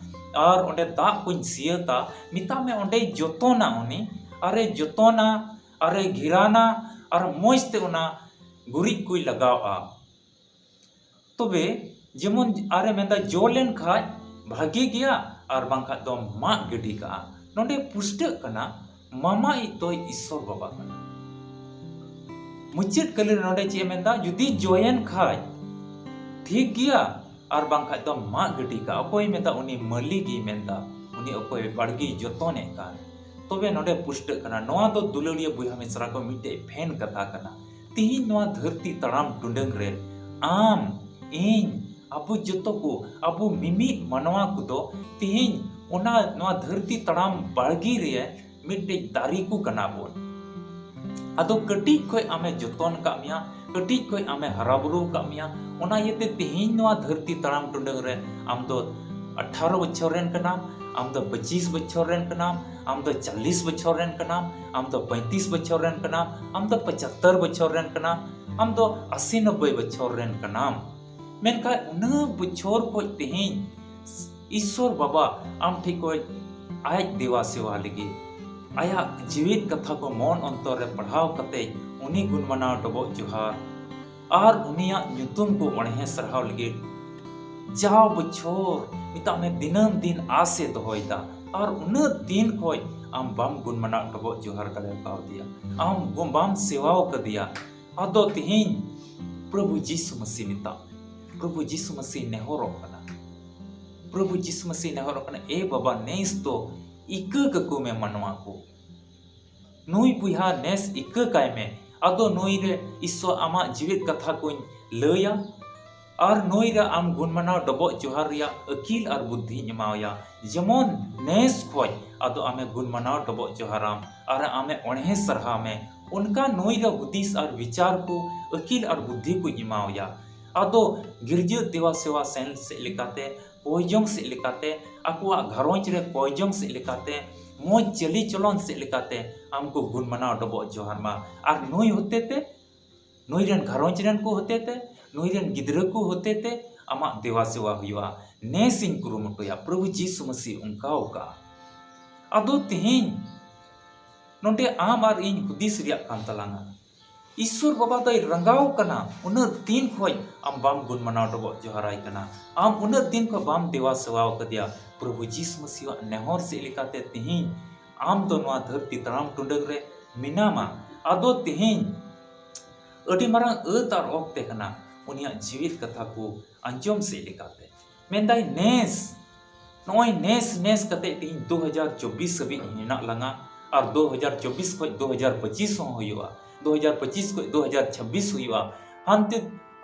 ᱟᱨ ᱚᱸᱰᱮ ᱫᱟᱜ ᱠᱚᱧ ᱥᱤᱭᱟᱹᱛᱟ", ᱢᱮᱛᱟᱜ ᱢᱮ, ᱚᱸᱰᱮᱭ ᱡᱚᱛᱚᱱᱟ ᱩᱱᱤ, ᱟᱨᱮ ᱡᱚᱛᱚᱱᱟ, ᱟᱨᱮ ᱜᱷᱮᱨᱟᱱᱟ, ᱟᱨ ᱢᱚᱡᱽ ᱛᱮ ᱚᱱᱟ ᱜᱩᱨᱤᱡ ᱠᱚᱭ ᱞᱟᱜᱟᱣᱼᱟ᱾ ᱛᱚᱵᱮ ᱡᱮᱢᱚᱱ ᱟᱨᱮ ᱢᱮᱱᱫᱟ, ᱡᱚ ᱞᱮᱱ ᱠᱷᱟᱡ ᱵᱷᱟᱜᱮ ᱜᱮᱭᱟ, ᱟᱨ ᱵᱟᱝᱠᱷᱟᱡ ᱫᱚ ᱢᱟᱜ ᱜᱤᱰᱤ ᱠᱟᱜᱼᱟ᱾ ᱱᱚᱰᱮ ᱯᱩᱥᱴᱟᱹᱜ ᱠᱟᱱᱟ, ᱢᱟᱢᱟᱭᱤᱡ ᱫᱚᱭ ᱤᱥᱥᱚᱨ ᱵᱟᱵᱟ ᱠᱟᱱᱟ᱾ ᱢᱩᱪᱟᱹᱫ ᱠᱟᱹᱞᱤ ᱨᱮ ᱱᱚᱰᱮ ᱪᱮᱫ ᱮ ᱢᱮᱱᱫᱟ? ᱡᱩᱫᱤ ᱡᱚᱭᱮᱱ ᱠᱷᱟᱡ ᱴᱷᱤᱠ ᱜᱮᱭᱟ, ᱟᱨ ᱵᱟᱝᱠᱷᱟᱡ ᱫᱚ ᱢᱟᱜ ᱜᱤᱰᱤ ᱠᱟᱜ᱾ ᱚᱠᱚᱭ ᱢᱮᱱᱫᱟ? ᱩᱱᱤ ᱢᱟᱹᱞᱤᱠ ᱜᱮ ᱢᱮᱱᱫᱟ, ᱩᱱᱤ ᱚᱠᱚᱭ ᱵᱟᱲᱜᱮᱭ ᱡᱚᱛᱚᱱᱮᱫ ᱠᱟᱱ᱾ ᱛᱚᱵᱮ ᱱᱚᱰᱮ ᱯᱩᱥᱴᱟᱹᱜ ᱠᱟᱱᱟ, ᱱᱚᱣᱟ ᱫᱚ ᱫᱩᱞᱟᱹᱲᱤᱭᱟᱹ ᱵᱚᱭᱦᱟ ᱢᱤᱥᱨᱟ ᱠᱚ ᱢᱤᱫᱴᱮᱡ ᱯᱷᱮᱱ ᱠᱟᱛᱷᱟ ᱠᱟᱱᱟ᱾ ᱛᱤᱦᱤᱧ ᱱᱚᱣᱟ ᱫᱷᱟᱹᱨᱛᱤ ᱛᱟᱲᱟᱢ ᱴᱩᱰᱟᱹᱝ ᱨᱮ ᱟᱢ, ᱤᱧ, ᱟᱵᱚ ᱡᱚᱛᱚ ᱠᱚ, ᱟᱵᱚ ᱢᱤᱢᱤᱫ ᱢᱟᱱᱣᱟ ᱠᱚᱫᱚ ᱛᱤᱦᱤᱧ ᱚᱱᱟ ᱱᱚᱣᱟ ᱫᱷᱟᱹᱨᱛᱤ ᱛᱟᱲᱟᱢ ᱵᱟᱲᱜᱮ ᱨᱮ ᱢᱤᱫᱴᱮᱡ ᱫᱟᱨᱮ ᱠᱚ ᱠᱟᱱᱟ ᱵᱚᱱ᱾ ᱟᱫᱚ ᱠᱟᱹᱴᱤᱡ ᱠᱷᱚᱡ ᱟᱢᱮ ᱡᱚᱛᱚᱱ ᱠᱟᱜ ᱢᱮᱭᱟ, ᱠᱟᱹᱴᱤᱡ ᱠᱷᱚᱡ ᱟᱢᱮ ᱦᱟᱨᱟ ᱵᱩᱨᱩ ᱠᱟᱜ ᱢᱮᱭᱟ, ᱚᱱᱟ ᱤᱭᱟᱹᱛᱮ ᱛᱮᱦᱮᱧ ᱱᱚᱣᱟ ᱫᱷᱟᱹᱨᱛᱤ ᱛᱟᱲᱟᱢ ᱴᱩᱰᱟᱹᱝ ᱨᱮ ᱟᱢ ᱫᱚ ᱟᱴᱷᱟᱨᱚ ᱵᱚᱪᱷᱚᱨ ᱨᱮᱱ ᱠᱟᱱᱟᱢ, ᱟᱢ ᱫᱚ ᱯᱚᱸᱪᱤᱥ ᱵᱚᱪᱷᱚᱨ ᱨᱮᱱ ᱠᱟᱱᱟᱢ, ᱟᱢ ᱫᱚ ᱪᱚᱞᱞᱤᱥ ᱵᱚᱪᱷᱚᱨ ᱨᱮᱱ ᱠᱟᱱᱟᱢ, ᱟᱢ ᱫᱚ ᱯᱚᱸᱭᱛᱤᱥ ᱵᱚᱪᱷᱚᱨ ᱨᱮᱱ ᱠᱟᱱᱟᱢ, ᱟᱢ ᱫᱚ ᱯᱚᱸᱪᱟᱛᱛᱚᱨ ᱵᱚᱪᱷᱚᱨ ᱨᱮᱱ ᱠᱟᱱᱟᱢ, ᱟᱢ ᱫᱚ ᱟᱥᱤ ᱱᱚᱵᱵᱳᱭ ᱵᱚᱪᱷᱚᱨ ᱨᱮᱱ ᱠᱟᱱᱟᱢ᱾ ᱢᱮᱱᱠᱷᱟᱱ ᱩᱱᱟᱹᱜ ᱵᱚᱪᱷᱚᱨ ᱠᱷᱚᱡ ᱛᱮᱦᱮᱧ ᱤᱥᱥᱚᱨ ᱵᱟᱵᱟ ᱟᱢ ᱴᱷᱮᱡ ᱠᱷᱚᱡ ᱟᱡ ᱫᱮᱣᱟ ᱥᱮᱣᱟ ᱞᱟᱹᱜᱤᱫ, ᱟᱭᱟᱜ ᱡᱤᱣᱤᱫ ᱠᱟᱛᱷᱟ ᱠᱚ ᱢᱚᱱ ᱚᱱᱛᱚᱨ ᱨᱮ ᱯᱟᱲᱦᱟᱣ ᱠᱟᱛᱮ ᱩᱱᱤ ᱜᱩᱱ ᱢᱟᱱᱟᱣ ᱰᱚᱵᱚᱜ ᱡᱚᱦᱟᱨ ᱟᱨ ᱩᱱᱤᱭᱟᱜ ᱧᱩᱛᱩᱢ ᱠᱚ ᱚᱬᱦᱮ ᱥᱟᱨᱦᱟᱣ ᱞᱟᱹᱜᱤᱫ ᱡᱟᱣ ᱵᱚᱪᱷᱚᱨ, ᱢᱮᱛᱟᱜ ᱢᱮ, ᱫᱤᱱᱟᱹᱢ ᱫᱤᱱ ᱟᱥ ᱮ ᱫᱚᱦᱚᱭᱮᱫᱟ᱾ ᱟᱨ ᱩᱱᱟᱹᱜ ᱫᱤᱱ ᱠᱷᱚᱡ ᱟᱢ ᱵᱟᱢ ᱜᱩᱱ ᱢᱟᱱᱟᱣ ᱰᱚᱵᱚᱜ ᱡᱚᱦᱟᱨ ᱫᱟᱲᱮ ᱠᱟᱣᱫᱮᱭᱟ, ᱟᱢ ᱵᱟᱢ ᱥᱮᱣᱟᱣ ᱠᱟᱫᱮᱭᱟ᱾ ᱟᱫᱚ ᱛᱮᱦᱮᱧ ᱯᱨᱚᱵᱷᱩ ᱡᱤᱥᱩ ᱢᱟᱹᱥᱤ ᱢᱮᱛᱟᱜ ᱢᱮ, ᱯᱨᱚᱵᱷᱩ ᱡᱤᱥᱩ ᱢᱟᱹᱥᱤ ᱱᱮᱦᱚᱨᱚᱜ ᱠᱟᱱᱟ, ᱯᱨᱚᱵᱷᱩ ᱡᱤᱥᱩ ᱢᱟᱹᱥᱤ ᱱᱮᱦᱚᱨᱚᱜ ᱠᱟᱱᱟ, ᱮ ᱵᱟᱵᱟ, ᱱᱮᱥ ᱫᱚ ᱤᱠᱟᱹ ᱠᱟᱠᱚ ᱢᱮ ᱢᱟᱱᱣᱟ ᱠᱚ᱾ ᱱᱩᱭ ᱵᱚᱭᱦᱟ ᱱᱮᱥ ᱤᱠᱟᱹ ᱠᱟᱭ ᱢᱮ᱾ ᱟᱫᱚ ᱱᱩᱭ ᱨᱮ ᱤᱥᱥᱚᱨ ᱟᱢᱟᱜ ᱡᱤᱣᱮᱫ ᱠᱟᱛᱷᱟ ᱠᱚᱧ ᱞᱟᱹᱭᱟ ᱟᱨ ᱱᱩᱭ ᱨᱮ ᱟᱢ ᱜᱩᱱ ᱢᱟᱱᱟᱣ ᱰᱚᱵᱚᱜ ᱡᱚᱦᱟᱨ ᱨᱮᱭᱟᱜ ᱟᱹᱠᱤᱞ ᱟᱨ ᱵᱩᱫᱽᱫᱷᱤᱧ ᱮᱢᱟᱣᱟᱭᱟ᱾ ᱡᱮᱢᱚᱱ ᱱᱮᱥ ᱠᱷᱚᱡ ᱟᱫᱚ ᱟᱢᱮ ᱜᱩᱱ ᱢᱟᱱᱟᱣ ᱰᱚᱵᱚᱜ ᱡᱚᱦᱟᱨᱟᱢ ᱟᱨ ᱟᱢᱮ ᱚᱬᱦᱮ ᱥᱟᱨᱦᱟᱣ ᱢᱮ, ᱚᱱᱠᱟ ᱱᱩᱭ ᱨᱮ ᱦᱩᱫᱤᱥ ᱟᱨ ᱵᱤᱪᱟᱨ ᱠᱚ, ᱟᱹᱠᱤᱞ ᱟᱨ ᱵᱩᱫᱽᱫᱷᱤ ᱠᱚᱧ ᱮᱢᱟᱣᱟᱭᱟ᱾ ᱟᱫᱚ ᱜᱤᱨᱡᱟᱹ ᱫᱮᱣᱟ ᱥᱮᱣᱟ ᱥᱮᱱ ᱥᱮᱫ ᱞᱮᱠᱟᱛᱮ, ᱠᱚᱭᱡᱚᱝ ᱥᱮᱫ ᱞᱮᱠᱟᱛᱮ, ᱟᱠᱚᱣᱟᱜ ᱜᱷᱟᱨᱚᱸᱡᱽ ᱨᱮ ᱠᱚᱭᱡᱚᱝ ᱥᱮᱫ ᱞᱮᱠᱟᱛᱮ, ᱢᱚᱡᱽ ᱪᱟᱹᱞᱤ ᱪᱚᱞᱚᱱ ᱥᱮᱫ ᱞᱮᱠᱟᱛᱮ ᱟᱢ ᱠᱚ ᱜᱩᱱ ᱢᱟᱱᱟᱣ ᱰᱚᱵᱚᱜ ᱡᱚᱦᱟᱨ ᱢᱟ᱾ ᱟᱨ ᱱᱩᱭ ᱦᱚᱛᱮ ᱛᱮ, ᱱᱩᱭ ᱨᱮᱱ ᱜᱷᱟᱨᱚᱸᱡᱽ ᱨᱮᱱ ᱠᱚ ᱦᱚᱛᱮ ᱛᱮ, ᱱᱩᱭ ᱨᱮᱱ ᱜᱤᱫᱽᱨᱟᱹ ᱠᱚ ᱦᱚᱛᱮ ᱛᱮ ᱟᱢᱟᱜ ᱫᱮᱣᱟ ᱥᱮᱣᱟ ᱦᱩᱭᱩᱜᱼᱟ᱾ ᱱᱮᱥ ᱤᱧ ᱠᱩᱨᱩᱢᱩᱴᱩᱭᱟ, ᱯᱨᱚᱵᱷᱩ ᱡᱤᱥᱩ ᱢᱟᱹᱥᱤ ᱚᱱᱠᱟᱣ ᱠᱟᱜᱼᱟ᱾ ᱟᱫᱚ ᱛᱮᱦᱮᱧ ᱱᱚᱰᱮ ᱟᱢ ᱟᱨ ᱤᱧ ᱦᱩᱫᱤᱥ ᱨᱮᱭᱟᱜ ᱠᱟᱱ ᱛᱟᱞᱟᱝᱟ, ᱤᱥᱥᱚᱨ ᱵᱟᱵᱟ ᱫᱚᱭ ᱨᱟᱸᱜᱟᱣ ᱠᱟᱱᱟ, ᱩᱱᱟᱹᱜ ᱫᱤᱱ ᱠᱷᱚᱡ ᱟᱢ ᱵᱟᱢ ᱜᱩᱱ ᱢᱟᱱᱟᱣ ᱰᱚᱵᱚᱜ ᱡᱚᱦᱟᱨᱟᱭ ᱠᱟᱱᱟ, ᱟᱢ ᱩᱱᱟᱹᱜ ᱫᱤᱱ ᱠᱷᱚᱡ ᱵᱟᱢ ᱫᱮᱵᱟ ᱥᱮᱵᱟᱣ ᱠᱟᱫᱮᱭᱟ᱾ ᱯᱨᱚᱵᱷᱩ ᱡᱤᱥᱩ ᱢᱟᱹᱥᱤᱣᱟᱜ ᱱᱮᱦᱚᱨ ᱥᱮᱫ ᱞᱮᱠᱟᱛᱮ ᱛᱤᱦᱤᱧ ᱟᱢ ᱫᱚ ᱱᱚᱣᱟ ᱫᱷᱟᱹᱨᱛᱤ ᱛᱟᱲᱟᱢ ᱴᱩᱰᱟᱹᱝ ᱨᱮ ᱢᱮᱱᱟᱢᱟ᱾ ᱟᱫᱚ ᱛᱤᱦᱤᱧ ᱟᱹᱰᱤ ᱢᱟᱨᱟᱝ ᱟᱹᱛ ᱟᱨ ᱚᱠᱛᱮ ᱠᱟᱱᱟ ᱩᱱᱤᱭᱟᱜ ᱡᱤᱣᱤᱫ ᱠᱟᱛᱷᱟ ᱠᱚ ᱟᱸᱡᱚᱢ ᱥᱮᱫ ᱞᱮᱠᱟᱛᱮ᱾ ᱢᱮᱱᱫᱟᱭ ᱱᱮᱥ, ᱱᱚᱜᱼᱚᱭ ᱱᱮᱥ ᱱᱮᱥ ᱠᱟᱛᱮ ᱛᱤᱦᱤᱧ ᱫᱩ ᱦᱟᱡᱟᱨ ᱪᱚᱵᱵᱤᱥ ᱦᱟᱹᱵᱤᱡ ᱦᱮᱱᱟᱜ ᱞᱟᱝᱟ, ᱟᱨ ᱫᱩ ᱦᱟᱡᱟᱨ ᱪᱚᱵᱵᱤᱥ ᱠᱷᱚᱡ ᱫᱩ ᱦᱟᱡᱟᱨ ᱯᱚᱸᱪᱤᱥ ᱦᱚᱸ ᱦᱩᱭᱩᱜᱼᱟ, ᱫᱩ ᱦᱟᱡᱟᱨ ᱯᱚᱸᱪᱤᱥ ᱠᱷᱚᱡ ᱫᱩ ᱦᱟᱡᱟᱨ ᱪᱷᱟᱵᱵᱤᱥ ᱦᱩᱭᱩᱜᱼᱟ, ᱦᱟᱱᱛᱮ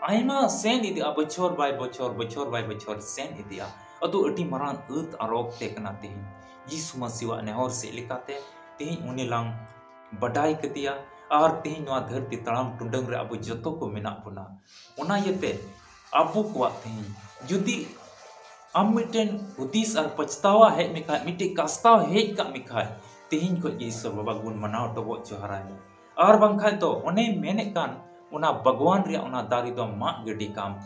ᱟᱭᱢᱟ ᱥᱮᱱ ᱤᱫᱤᱜᱼᱟ, ᱵᱚᱪᱷᱚᱨ ᱵᱟᱭ ᱵᱚᱪᱷᱚᱨ, ᱵᱚᱪᱷᱚᱨ ᱵᱟᱭ ᱵᱚᱪᱷᱚᱨ ᱥᱮᱱ ᱤᱫᱤᱜᱼᱟ᱾ ᱟᱫᱚ ᱟᱹᱰᱤ ᱢᱟᱨᱟᱝ ᱟᱹᱛ ᱟᱨ ᱚᱠᱛᱮ ᱠᱟᱱᱟ ᱛᱤᱦᱤᱧ ᱡᱤᱥᱩ ᱢᱟᱹᱥᱤᱣᱟᱜ ᱱᱮᱦᱚᱨ ᱥᱮᱫ ᱞᱮᱠᱟᱛᱮ ᱛᱤᱦᱤᱧ ᱩᱱᱤ ᱞᱟᱝ ᱵᱟᱰᱟᱭ ᱠᱮᱫᱮᱭᱟ, ᱟᱨ ᱛᱤᱦᱤᱧ ᱱᱚᱣᱟ ᱫᱷᱟᱹᱨᱛᱤ ᱛᱟᱲᱟᱢ ᱴᱩᱰᱟᱹᱝ ᱨᱮ ᱟᱵᱚ ᱡᱚᱛᱚ ᱠᱚ ᱢᱮᱱᱟᱜ ᱵᱚᱱᱟ᱾ ᱚᱱᱟ ᱤᱭᱟᱹᱛᱮ ᱟᱵᱚ ᱠᱚᱣᱟᱜ ᱛᱤᱦᱤᱧ ᱡᱩᱫᱤ ᱟᱢ ᱢᱤᱫᱴᱮᱱ ᱦᱩᱫᱤᱥ ᱟᱨ ᱯᱟᱪᱷᱛᱟᱣᱟ ᱦᱮᱡ ᱢᱮᱠᱷᱟᱡ, ᱢᱤᱫᱴᱮᱱ ᱠᱟᱥᱛᱟᱣ ᱦᱮᱡ ᱠᱟᱜ ᱢᱮᱠᱷᱟᱡ, ᱛᱤᱦᱤᱧ ᱠᱷᱚᱡ ᱜᱮ ᱤᱥᱥᱚᱨ ᱵᱟᱵᱟ ᱜᱩᱱ ᱢᱟᱱᱟᱣ ᱰᱚᱵᱚᱜ ᱡᱚᱦᱟᱨᱟᱭ ᱢᱮ᱾ ᱟᱨ ᱵᱟᱝᱠᱷᱟᱡ ᱫᱚ ᱚᱱᱮᱧ ᱢᱮᱱᱮᱫ ᱠᱟᱱ, ᱚᱱᱟ ᱵᱟᱜᱽᱣᱟᱱ ᱨᱮᱭᱟᱜ ᱚᱱᱟ ᱫᱟᱨᱮ ᱫᱚ ᱢᱟᱜ ᱜᱤᱰᱤ ᱠᱟᱢ,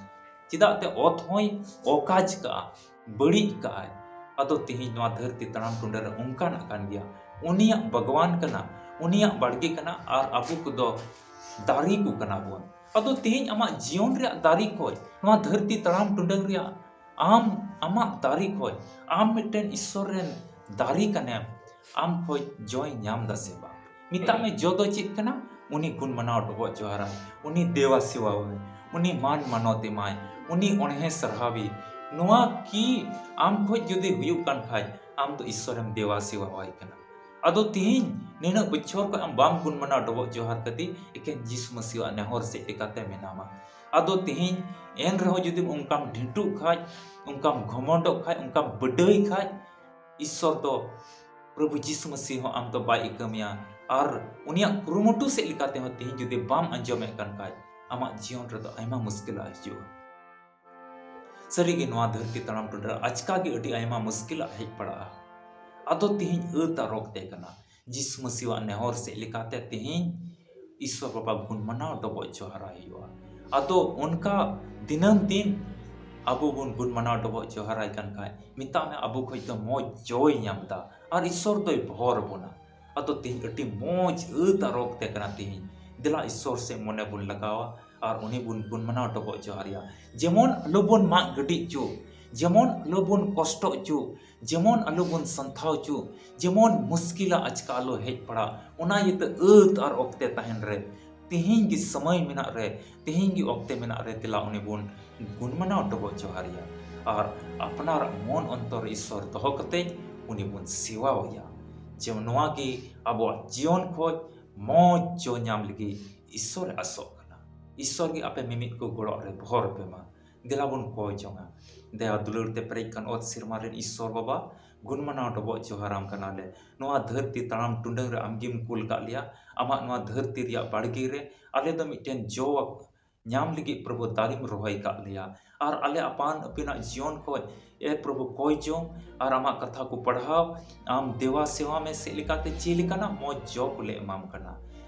ᱪᱮᱫᱟᱜ ᱛᱮ ᱚᱛ ᱦᱚᱸᱭ ᱚᱠᱟᱡ ᱠᱟᱜᱼᱟ, ᱵᱟᱹᱲᱤᱡ ᱠᱟᱜᱼᱟᱭ᱾ ᱟᱫᱚ ᱛᱤᱦᱤᱧ ᱱᱚᱣᱟ ᱫᱷᱟᱹᱨᱛᱤ ᱛᱟᱲᱟᱢ ᱴᱩᱰᱟᱹ ᱨᱮ ᱚᱱᱠᱟᱱᱟᱜ ᱠᱟᱱ ᱜᱮᱭᱟ᱾ ᱩᱱᱤᱭᱟᱜ ᱵᱟᱜᱽᱣᱟᱱ ᱠᱟᱱᱟ, ᱩᱱᱤᱭᱟᱜ ᱵᱟᱲᱜᱮ ᱠᱟᱱᱟ, ᱟᱨ ᱟᱵᱚ ᱠᱚᱫᱚ ᱫᱟᱨᱮ ᱠᱚ ᱠᱟᱱᱟ ᱵᱚᱱ᱾ ᱟᱫᱚ ᱛᱤᱦᱤᱧ ᱟᱢᱟᱜ ᱡᱤᱭᱚᱱ ᱨᱮᱭᱟᱜ ᱫᱟᱨᱮ ᱠᱷᱚᱡ, ᱱᱚᱣᱟ ᱫᱷᱟᱹᱨᱛᱤ ᱛᱟᱲᱟᱢ ᱴᱩᱰᱟᱹᱝ ᱨᱮᱭᱟᱜ ᱟᱢ, ᱟᱢᱟᱜ ᱫᱟᱨᱮ ᱠᱷᱚᱡ, ᱟᱢ ᱢᱤᱫᱴᱮᱱ ᱤᱥᱥᱚᱨ ᱨᱮᱱ ᱫᱟᱨᱮ ᱠᱟᱱᱟᱢ, ᱟᱢ ᱠᱷᱚᱡ ᱡᱚᱭ ᱧᱟᱢ ᱫᱟ ᱥᱮ ᱵᱟᱝ? ᱢᱮᱛᱟᱜ ᱢᱮ, ᱡᱚ ᱫᱚ ᱪᱮᱫ ᱠᱟᱱᱟ? ᱩᱱᱤ ᱜᱩᱱ ᱢᱟᱱᱟᱣ ᱰᱚᱵᱚᱜ ᱡᱚᱦᱟᱨᱟᱭ, ᱩᱱᱤ ᱫᱮᱣᱟ ᱥᱮᱣᱟᱣᱟᱭ, ᱩᱱᱤ ᱢᱟᱱ ᱢᱟᱱᱚᱛ ᱮᱢᱟᱭ, ᱩᱱᱤ ᱚᱬᱦᱮ ᱥᱟᱨᱦᱟᱣᱤ᱾ ᱱᱚᱣᱟ ᱠᱤ ᱟᱢ ᱠᱷᱚᱡ ᱡᱩᱫᱤ ᱦᱩᱭᱩᱜ ᱠᱟᱱ ᱠᱷᱟᱡ, ᱟᱢ ᱫᱚ ᱤᱥᱥᱚᱨᱮᱢ ᱫᱮᱣᱟ ᱥᱮᱣᱟᱣᱟᱭ ᱠᱟᱱᱟ᱾ ᱟᱫᱚ ᱛᱤᱦᱤᱧ ᱱᱤᱱᱟᱹᱜ ᱵᱚᱪᱷᱚᱨ ᱠᱷᱚᱡ ᱟᱢ ᱵᱟᱢ ᱜᱩᱱ ᱢᱟᱱᱟᱣ ᱰᱚᱵᱚᱜ ᱡᱚᱦᱟᱨ ᱠᱟᱛᱮ ᱮᱠᱮᱱ ᱡᱤᱥᱩ ᱢᱟᱹᱥᱤᱣᱟᱜ ᱱᱮᱦᱚᱨ ᱥᱮᱫ ᱞᱮᱠᱟᱛᱮ ᱢᱮᱱᱟᱢᱟ᱾ ᱟᱫᱚ ᱛᱤᱦᱤᱧ ᱮᱱ ᱨᱮᱦᱚᱸ ᱡᱩᱫᱤ ᱚᱱᱠᱟᱢ ᱰᱷᱤᱸᱴᱩᱜ ᱠᱷᱟᱡ, ᱚᱱᱠᱟᱢ ᱜᱷᱚᱢᱚᱸᱰᱚᱜ ᱠᱷᱟᱡ, ᱚᱱᱠᱟᱢ ᱵᱟᱹᱰᱟᱹᱭ ᱠᱷᱟᱡ, ᱤᱥᱥᱚᱨ ᱫᱚ, ᱯᱨᱚᱵᱷᱩ ᱡᱤᱥᱩ ᱢᱟᱹᱥᱤ ᱦᱚᱸ ᱟᱢ ᱫᱚ ᱵᱟᱭ ᱤᱠᱟᱹ ᱢᱮᱭᱟ᱾ ᱟᱨ ᱩᱱᱤᱭᱟᱜ ᱠᱩᱨᱩᱢᱩᱴᱩ ᱥᱮᱫ ᱞᱮᱠᱟᱛᱮ ᱦᱚᱸ ᱛᱤᱦᱤᱧ ᱡᱩᱫᱤ ᱵᱟᱢ ᱟᱸᱡᱚᱢᱮᱫ ᱠᱟᱱ ᱠᱷᱟᱡ, ᱟᱢᱟᱜ ᱡᱤᱭᱚᱱ ᱨᱮᱫᱚ ᱟᱭᱢᱟ ᱢᱩᱥᱠᱤᱞᱟᱜ ᱦᱤᱡᱩᱜᱼᱟ᱾ ᱥᱟᱹᱨᱤᱜᱮ ᱱᱚᱣᱟ ᱫᱷᱟᱹᱨᱛᱤ ᱛᱟᱲᱟᱢ ᱴᱩᱰᱟᱹ ᱨᱮ ᱟᱪᱠᱟ ᱜᱮ ᱟᱹᱰᱤ ᱟᱭᱢᱟ ᱢᱩᱥᱠᱤᱞᱟᱜ ᱦᱮᱡ ᱯᱟᱲᱟᱜᱼᱟ᱾ ᱟᱫᱚ ᱛᱤᱦᱤᱧ ᱟᱹᱛ ᱟᱨ ᱚᱠᱛᱮ ᱠᱟᱱᱟ, ᱡᱤᱥᱩ ᱢᱟᱹᱥᱤᱣᱟᱜ ᱱᱮᱦᱚᱨ ᱥᱮᱫ ᱞᱮᱠᱟᱛᱮ ᱛᱤᱦᱤᱧ ᱤᱥᱥᱚᱨ ᱵᱟᱵᱟ ᱜᱩᱱ ᱢᱟᱱᱟᱣ ᱰᱚᱵᱚᱜ ᱡᱚᱦᱟᱨᱟᱭ ᱦᱩᱭᱩᱜᱼᱟ᱾ ᱟᱫᱚ ᱚᱱᱠᱟ ᱫᱤᱱᱟᱹᱢ ᱫᱤᱱ ᱟᱵᱚ ᱵᱚᱱ ᱜᱩᱱ ᱢᱟᱱᱟᱣ ᱰᱚᱵᱚᱜ ᱡᱚᱦᱟᱨᱟᱭ ᱠᱟᱱ ᱠᱷᱟᱡ, ᱢᱮᱛᱟᱜ ᱢᱮ ᱟᱵᱚ ᱠᱷᱚᱡ ᱫᱚ ᱢᱚᱡᱽ ᱡᱚᱭ ᱧᱟᱢ ᱮᱫᱟ ᱟᱨ ᱤᱥᱥᱚᱨ ᱫᱚᱭ ᱵᱷᱚᱨ ᱵᱚᱱᱟ᱾ ᱟᱫᱚ ᱛᱤᱦᱤᱧ ᱟᱹᱰᱤ ᱢᱚᱡᱽ ᱟᱹᱛ ᱟᱨ ᱚᱠᱛᱮ ᱠᱟᱱᱟ ᱛᱤᱦᱤᱧ ᱫᱮᱞᱟ ᱤᱥᱥᱚᱨ ᱥᱮᱫ ᱢᱚᱱᱮ ᱵᱚᱱ ᱞᱟᱜᱟᱣᱟ ᱟᱨ ᱩᱱᱤ ᱵᱚᱱ ᱜᱩᱱ ᱢᱟᱱᱟᱣ ᱰᱚᱵᱚᱜ ᱡᱚᱦᱟᱨ ᱮᱭᱟ᱾ ᱡᱮᱢᱚᱱ ᱟᱞᱚ ᱵᱚᱱ ᱢᱟᱜ ᱜᱤᱰᱤ ᱦᱚᱪᱚ, ᱡᱮᱢᱚᱱ ᱟᱞᱚ ᱵᱚᱱ ᱠᱚᱥᱴᱚ ᱦᱚᱪᱚ, ᱡᱮᱢᱚᱱ ᱟᱞᱚ ᱵᱚᱱ ᱥᱟᱱᱛᱷᱟᱣ ᱦᱚᱪᱚ, ᱡᱮᱢᱚᱱ ᱢᱩᱥᱠᱤᱞᱟ ᱟᱪᱠᱟ ᱟᱞᱚ ᱦᱮᱡ ᱯᱟᱲᱟᱜ, ᱚᱱᱟ ᱤᱭᱟᱹᱛᱮ ᱟᱹᱛ ᱟᱨ ᱚᱠᱛᱮ ᱛᱟᱦᱮᱱ ᱨᱮ, ᱛᱮᱦᱮᱧ ᱜᱮ ᱥᱚᱢᱚᱭ ᱢᱮᱱᱟᱜ ᱨᱮ, ᱛᱮᱦᱮᱧ ᱜᱮ ᱚᱠᱛᱮ ᱢᱮᱱᱟᱜ ᱨᱮ, ᱫᱮᱞᱟ ᱩᱱᱤ ᱵᱚᱱ ᱜᱩᱱ ᱢᱟᱱᱟᱣ ᱰᱚᱵᱚᱜ ᱡᱚᱦᱟᱨ ᱮᱭᱟ ᱟᱨ ᱟᱯᱱᱟᱨᱟᱜ ᱢᱚᱱ ᱚᱱᱛᱚᱨ ᱨᱮ ᱤᱥᱥᱚᱨ ᱫᱚᱦᱚ ᱠᱟᱛᱮ ᱩᱱᱤ ᱵᱚᱱ ᱥᱮᱵᱟᱣ ᱮᱭᱟ᱾ ᱡᱮ ᱱᱚᱣᱟ ᱜᱮ ᱟᱵᱚᱣᱟᱜ ᱡᱤᱭᱚᱱ ᱠᱷᱚᱡ ᱢᱚᱡᱽ ᱡᱚ ᱧᱟᱢ ᱞᱟᱹᱜᱤᱫ ᱤᱥᱥᱚᱨᱮ ᱟᱥᱚᱜ ᱠᱟᱱᱟ᱾ ᱤᱥᱥᱚᱨ ᱜᱮ ᱟᱯᱮ ᱢᱤᱢᱤᱫ ᱠᱚ ᱜᱚᱲᱚᱜ ᱨᱮ ᱵᱷᱚᱨ ᱯᱮ ᱢᱟ᱾ ᱫᱮᱞᱟ ᱵᱚᱱ ᱠᱚᱭ ᱡᱚᱝᱟ᱾ ᱫᱟᱭᱟ ᱫᱩᱞᱟᱹᱲ ᱛᱮ ᱯᱮᱨᱮᱡ ᱠᱟᱱ ᱚᱛ ᱥᱮᱨᱢᱟ ᱨᱮᱱ ᱤᱥᱥᱚᱨ ᱵᱟᱵᱟ, ᱜᱩᱱ ᱢᱟᱱᱟᱣ ᱰᱚᱵᱚᱜ ᱡᱚᱦᱟᱨᱟᱢ ᱠᱟᱱᱟᱞᱮ᱾ ᱱᱚᱣᱟ ᱫᱷᱟᱹᱨᱛᱤ ᱛᱟᱲᱟᱢ ᱴᱩᱰᱟᱹᱝ ᱨᱮ ᱟᱢᱜᱮᱢ ᱠᱩᱞ ᱠᱟᱜ ᱞᱮᱭᱟ᱾ ᱟᱢᱟᱜ ᱱᱚᱣᱟ ᱫᱷᱟᱹᱨᱛᱤ ᱨᱮᱭᱟᱜ ᱵᱟᱲᱜᱮ ᱨᱮ ᱟᱞᱮ ᱫᱚ ᱢᱤᱫᱴᱮᱱ ᱡᱚ ᱧᱟᱢ ᱞᱟᱹᱜᱤᱫ ᱯᱨᱚᱵᱷᱩ ᱫᱟᱨᱮᱢ ᱨᱚᱦᱚᱭ ᱠᱟᱜ ᱞᱮᱭᱟ᱾ ᱟᱨ ᱟᱞᱮ ᱟᱯᱟᱱ ᱟᱹᱯᱤᱱᱟᱜ ᱡᱤᱭᱚᱱ ᱠᱷᱚᱡ, ᱮ ᱯᱨᱚᱵᱷᱩ, ᱠᱚᱭ ᱡᱚᱝ ᱟᱨ ᱟᱢᱟᱜ ᱠᱟᱛᱷᱟ ᱠᱚ ᱯᱟᱲᱦᱟᱣ, ᱟᱢ ᱫᱮᱣᱟ ᱥᱮᱣᱟ ᱢᱮ, ᱪᱮᱫ ᱞᱮᱠᱟᱛᱮ ᱪᱮᱫ ᱞᱮᱠᱟᱱᱟᱜ ᱢᱚᱡᱽ ᱡᱚ ᱠᱚᱞᱮ ᱮᱢᱟᱢ ᱠᱟᱱᱟ᱾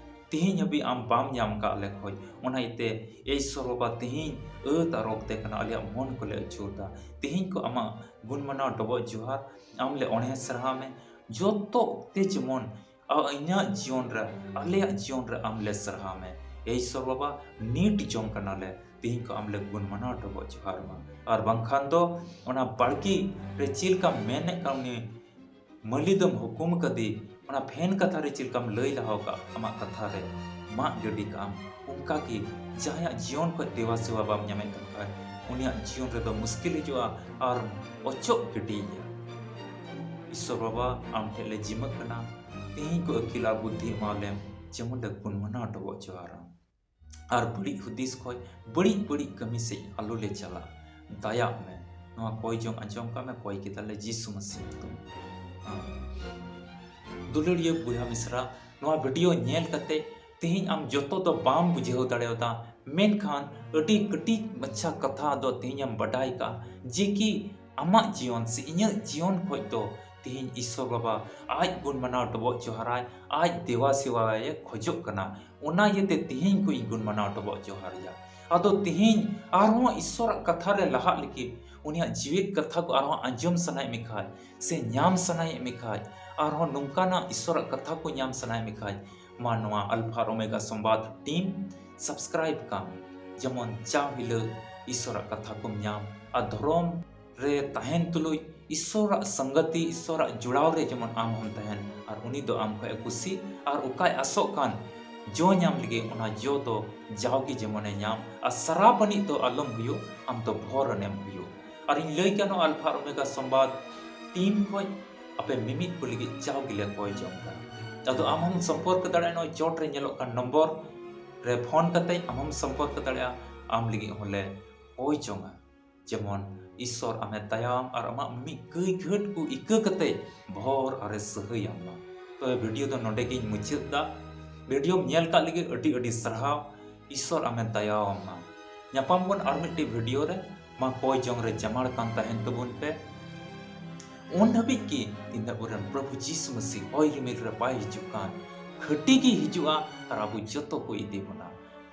ᱛᱮᱦᱮᱧ ᱦᱟᱹᱵᱤᱡ ᱟᱢ ᱵᱟᱢ ᱧᱟᱢ ᱠᱟᱜ ᱞᱮ ᱠᱷᱚᱡ, ᱚᱱᱟ ᱤᱭᱟᱹᱛᱮ ᱮ ᱤᱥᱥᱚᱨ ᱵᱟᱵᱟ, ᱛᱮᱦᱮᱧ ᱟᱹᱛ ᱟᱨ ᱚᱠᱛᱮ ᱠᱟᱱᱟ, ᱟᱞᱮᱭᱟᱜ ᱢᱚᱱ ᱠᱚᱞᱮ ᱟᱹᱪᱩᱨ ᱫᱟ᱾ ᱛᱮᱦᱮᱧ ᱠᱚ ᱟᱢᱟᱜ ᱜᱩᱱ ᱢᱟᱱᱟᱣ ᱰᱚᱵᱚᱜ ᱡᱚᱦᱟᱨ, ᱟᱢ ᱞᱮ ᱚᱬᱦᱮ ᱥᱟᱨᱦᱟᱣ ᱢᱮ᱾ ᱡᱚᱛᱚ ᱚᱠᱛᱮ ᱡᱮᱢᱚᱱ ᱟ-, ᱤᱧᱟᱹᱜ ᱡᱤᱭᱚᱱ ᱨᱮ, ᱟᱞᱮᱭᱟᱜ ᱡᱤᱭᱚᱱ ᱨᱮ ᱟᱢ ᱞᱮ ᱥᱟᱨᱦᱟᱣ ᱢᱮ᱾ ᱮ ᱤᱥᱥᱚᱨ ᱵᱟᱵᱟ, ᱱᱤᱴ ᱡᱚᱝ ᱠᱟᱱᱟᱞᱮ, ᱛᱮᱦᱮᱧ ᱠᱚ ᱟᱢ ᱞᱮ ᱜᱩᱱ ᱢᱟᱱᱟᱣ ᱰᱚᱵᱚᱜ ᱡᱚᱦᱟᱨ ᱢᱟ᱾ ᱟᱨ ᱵᱟᱝᱠᱷᱟᱱ ᱫᱚ ᱚᱱᱟ ᱵᱟᱲᱜᱮ ᱨᱮ ᱪᱮᱫ ᱞᱮᱠᱟᱢ ᱢᱮᱱᱮᱫ ᱠᱟᱱ, ᱩᱱᱤ ᱢᱟᱹᱞᱤ ᱫᱚᱢ ᱦᱩᱠᱩᱢ ᱠᱟᱫᱮ, ᱚᱱᱟ ᱯᱷᱮᱱ ᱠᱟᱛᱷᱟ ᱨᱮ ᱪᱮᱫ ᱞᱮᱠᱟᱢ ᱞᱟᱹᱭ ᱞᱟᱦᱟᱣ ᱠᱟᱜ, ᱟᱢᱟᱜ ᱠᱟᱛᱷᱟ ᱨᱮ ᱢᱟᱜ ᱜᱤᱰᱤ ᱠᱟᱜ ᱟᱢ, ᱚᱱᱠᱟ ᱜᱮ ᱡᱟᱦᱟᱸᱭᱟᱜ ᱡᱤᱭᱚᱱ ᱠᱷᱚᱡ ᱫᱮᱣᱟ ᱥᱮᱣᱟ ᱵᱟᱢ ᱧᱟᱢᱮᱫ ᱠᱟᱱ ᱠᱷᱟᱡ, ᱩᱱᱤᱭᱟᱜ ᱡᱤᱭᱚᱱ ᱨᱮᱫᱚ ᱢᱩᱥᱠᱤᱞ ᱦᱤᱡᱩᱜᱼᱟ ᱟᱨ ᱚᱪᱚᱜ ᱜᱤᱰᱤᱭᱮᱭᱟ᱾ ᱤᱥᱥᱚᱨ ᱵᱟᱵᱟ, ᱟᱢ ᱴᱷᱮᱡ ᱞᱮ ᱡᱤᱢᱟᱹᱜ ᱠᱟᱱᱟ, ᱛᱮᱦᱮᱧ ᱠᱚ ᱟᱹᱠᱤᱞ ᱟᱨ ᱵᱩᱫᱽᱫᱷᱤ ᱮᱢᱟ ᱞᱮᱢ, ᱡᱮᱢᱚᱱ ᱞᱮ ᱜᱩᱱ ᱢᱟᱱᱟᱣ ᱰᱚᱵᱚᱜ ᱡᱚᱦᱟᱨᱟ᱾ ᱟᱨ ᱵᱟᱹᱲᱤᱡ ᱦᱩᱫᱤᱥ ᱠᱷᱚᱡ ᱵᱟᱹᱲᱤᱡ ᱵᱟᱹᱲᱤᱡ ᱠᱟᱹᱢᱤ ᱥᱮᱫ ᱟᱞᱚ ᱞᱮ ᱪᱟᱞᱟᱜ, ᱫᱟᱭᱟᱜ ᱢᱮ᱾ ᱱᱚᱣᱟ ᱠᱚᱭ ᱡᱚᱝ ᱟᱸᱡᱚᱢ ᱠᱟᱜ ᱢᱮ, ᱠᱚᱭ ᱠᱮᱫᱟᱞᱮ ᱡᱤᱥᱩ ᱢᱟᱹᱥᱤ ᱧᱩᱛᱩᱢ᱾ ᱟᱢᱮᱱ᱾ ᱫᱩᱞᱟᱹᱲᱤᱭᱟᱹ ᱵᱚᱭᱦᱟ ᱢᱤᱥᱨᱟ, ᱱᱚᱣᱟ ᱵᱷᱤᱰᱤᱭᱳ ᱧᱮᱞ ᱠᱟᱛᱮ ᱛᱮᱦᱮᱧ ᱟᱢ ᱡᱚᱛᱚ ᱫᱚ ᱵᱟᱢ ᱵᱩᱡᱷᱟᱹᱣ ᱫᱟᱲᱮᱭᱟᱫᱟ, ᱢᱮᱱᱠᱷᱟᱱ ᱟᱹᱰᱤ ᱠᱟᱹᱴᱤᱡ ᱢᱟᱪᱷᱟ ᱠᱟᱛᱷᱟ ᱫᱚ ᱛᱮᱦᱮᱧ ᱮᱢ ᱵᱟᱰᱟᱭ ᱠᱟᱜᱼᱟ, ᱡᱮ ᱠᱤ ᱟᱢᱟᱜ ᱡᱤᱭᱚᱱ ᱥᱮ ᱤᱧᱟᱹᱜ ᱡᱤᱭᱚᱱ ᱠᱷᱚᱡ ᱫᱚ ᱛᱮᱦᱮᱧ ᱤᱥᱥᱚᱨ ᱵᱟᱵᱟ ᱟᱡ ᱜᱩᱱ ᱢᱟᱱᱟᱣ ᱰᱚᱵᱚᱜ ᱡᱚᱦᱟᱨᱟᱭ, ᱟᱡ ᱫᱮᱣᱟ ᱥᱮᱣᱟᱭᱮ ᱠᱷᱚᱡᱚᱜ ᱠᱟᱱᱟ᱾ ᱚᱱᱟ ᱤᱭᱟᱹᱛᱮ ᱛᱮᱦᱮᱧ ᱠᱷᱚᱡ ᱤᱧ ᱜᱩᱱ ᱢᱟᱱᱟᱣ ᱰᱚᱵᱚᱜ ᱡᱚᱦᱟᱨ ᱮᱭᱟ᱾ ᱟᱫᱚ ᱛᱮᱦᱮᱧ ᱟᱨᱦᱚᱸ ᱤᱥᱥᱚᱨᱟᱜ ᱠᱟᱛᱷᱟ ᱨᱮ ᱞᱟᱦᱟᱜ ᱞᱟᱹᱜᱤᱫ, ᱩᱱᱤᱭᱟᱜ ᱡᱤᱣᱮᱫ ᱠᱟᱛᱷᱟ ᱠᱚ ᱟᱨᱦᱚᱸ ᱟᱸᱡᱚᱢ ᱥᱟᱱᱟᱭᱮᱫ ᱢᱮ ᱠᱷᱟᱡ, ᱥᱮ ᱧᱟᱢ ᱥᱟᱱᱟᱭᱮᱫ ᱢᱮ ᱠᱷᱟᱡ, ᱟᱨᱦᱚᱸ ᱱᱚᱝᱠᱟᱱᱟᱜ ᱤᱥᱥᱚᱨᱟᱜ ᱠᱟᱛᱷᱟ ᱠᱚ ᱧᱟᱢ ᱥᱟᱱᱟᱭᱮᱫ ᱢᱮ ᱠᱷᱟᱡ, ᱢᱟ ᱱᱚᱣᱟ ᱟᱞᱯᱷᱟ ᱟᱨ ᱳᱢᱮᱜᱟ ᱥᱚᱢᱵᱟᱫ ᱴᱤᱢ ᱥᱟᱵᱥᱠᱨᱟᱭᱤᱵ ᱠᱟᱢ, ᱡᱮᱢᱚᱱ ᱡᱟᱣ ᱦᱤᱞᱳᱜ ᱤᱥᱚᱨᱟᱜ ᱠᱟᱛᱷᱟ ᱠᱚᱢ ᱧᱟᱢ ᱟᱨ ᱫᱷᱚᱨᱚᱢ ᱨᱮ ᱛᱟᱦᱮᱱ ᱛᱩᱞᱩᱡ ᱤᱥᱚᱨᱟᱜ ᱥᱚᱝᱜᱟᱛᱤ, ᱤᱥᱚᱨᱟᱜ ᱡᱚᱲᱟᱣ ᱨᱮ ᱡᱮᱢᱚᱱ ᱟᱢ ᱦᱚᱸᱢ ᱛᱟᱦᱮᱱ ᱟᱨ ᱩᱱᱤ ᱫᱚ ᱟᱢ ᱠᱷᱚᱱ ᱮ ᱠᱩᱥᱤ ᱟᱨ ᱚᱠᱟᱭ ᱟᱥᱚᱜ ᱠᱟᱱ ᱡᱚ ᱧᱟᱢ ᱞᱟᱹᱜᱤᱫ, ᱚᱱᱟ ᱡᱚ ᱫᱚ ᱡᱟᱣᱜᱮ ᱡᱮᱢᱚᱱᱮ ᱧᱟᱢ ᱟᱨ ᱥᱟᱨᱟ ᱵᱟᱹᱱᱤᱡ ᱫᱚ ᱟᱞᱚᱢ ᱦᱩᱭᱩᱜ, ᱟᱢ ᱫᱚ ᱵᱷᱚᱨ ᱨᱮᱱᱮᱢ ᱦᱩᱭᱩᱜ᱾ ᱟᱨ ᱤᱧ ᱞᱟᱹᱭ ᱜᱟᱱᱚᱜᱼᱟ, ᱟᱞᱯᱷᱟ ᱟᱨ ᱳᱢᱮᱜᱟ ᱥᱚᱢᱵᱟᱫ ᱴᱤᱢ ᱠᱷᱚᱱ ᱟᱯᱮ ᱢᱤᱢᱤᱫ ᱠᱚ ᱞᱟᱹᱜᱤᱫ ᱡᱟᱣ ᱜᱮᱞᱮ ᱠᱚᱭ ᱡᱚᱝ ᱠᱟᱱᱟ᱾ ᱟᱫᱚ ᱟᱢ ᱦᱚᱸᱢ ᱥᱚᱢᱯᱚᱨᱠ ᱫᱟᱲᱮᱭᱟᱜᱼᱟ ᱱᱚᱣᱟ ᱪᱚᱴ ᱨᱮ ᱧᱮᱞᱚᱜ ᱠᱟᱱ ᱱᱚᱢᱵᱚᱨ ᱨᱮ ᱯᱷᱳᱱ ᱠᱟᱛᱮ ᱟᱢ ᱦᱚᱸᱢ ᱥᱚᱢᱯᱚᱨᱠ ᱫᱟᱲᱮᱭᱟᱜᱼᱟ, ᱟᱢ ᱞᱟᱹᱜᱤᱫ ᱦᱚᱸᱞᱮ ᱠᱚᱭ ᱡᱚᱝᱟ᱾ ᱡᱮᱢᱚᱱ ᱤᱥᱚᱨ ᱟᱢᱮ ᱫᱟᱭᱟᱣᱟᱢ ᱟᱨ ᱟᱢᱟᱜ ᱢᱤᱫ ᱠᱟᱹᱭ ᱜᱷᱟᱹᱴ ᱠᱚ ᱤᱠᱟᱹ ᱠᱟᱛᱮ ᱵᱷᱚᱨ ᱟᱨᱮ ᱥᱟᱹᱦᱟᱹᱭᱟᱢ ᱢᱟ᱾ ᱛᱚᱵᱮ ᱵᱷᱤᱰᱤᱭᱳ ᱫᱚ ᱱᱚᱰᱮ ᱜᱤᱧ ᱢᱩᱪᱟᱹᱫ ᱫᱟ᱾ ᱵᱷᱤᱰᱤᱭᱳᱢ ᱧᱮᱞ ᱠᱟᱜ ᱞᱟᱹᱜᱤᱫ ᱟᱹᱰᱤ ᱟᱹᱰᱤ ᱥᱟᱨᱦᱟᱣ᱾ ᱤᱥᱚᱨ ᱟᱢᱮ ᱫᱟᱭᱟᱣᱟᱢ ᱢᱟ᱾ ᱧᱟᱯᱟᱢ ᱵᱚᱱ ᱟᱨ ᱢᱤᱫᱴᱮᱡ ᱵᱷᱤᱰᱤᱭᱳ ᱨᱮ᱾ ᱢᱟ ᱠᱚᱭ ᱡᱚᱝ ᱨᱮ ᱡᱟᱢᱟᱲ ᱠᱟᱱ ᱛᱟᱦᱮᱱ ᱛᱟᱵᱚᱱ ᱯᱮ᱾ ᱩᱱ ᱦᱟᱹᱵᱤᱡ ᱜᱮ ᱛᱤᱱ ᱫᱷᱟᱹᱵᱤᱡ ᱟᱵᱚᱨᱮᱱ ᱯᱨᱚᱵᱷᱩ ᱡᱤᱥᱩ ᱢᱟᱹᱥᱤ ᱦᱚᱭ ᱨᱤᱢᱤᱞ ᱨᱮ ᱵᱟᱭ ᱦᱤᱡᱩᱜ ᱠᱟᱱ, ᱠᱷᱟᱹᱴᱤ ᱜᱮ ᱦᱤᱡᱩᱜᱼᱟ ᱟᱨ ᱟᱵᱚ ᱡᱚᱛᱚ ᱠᱚ ᱤᱫᱤ ᱵᱚᱱᱟ᱾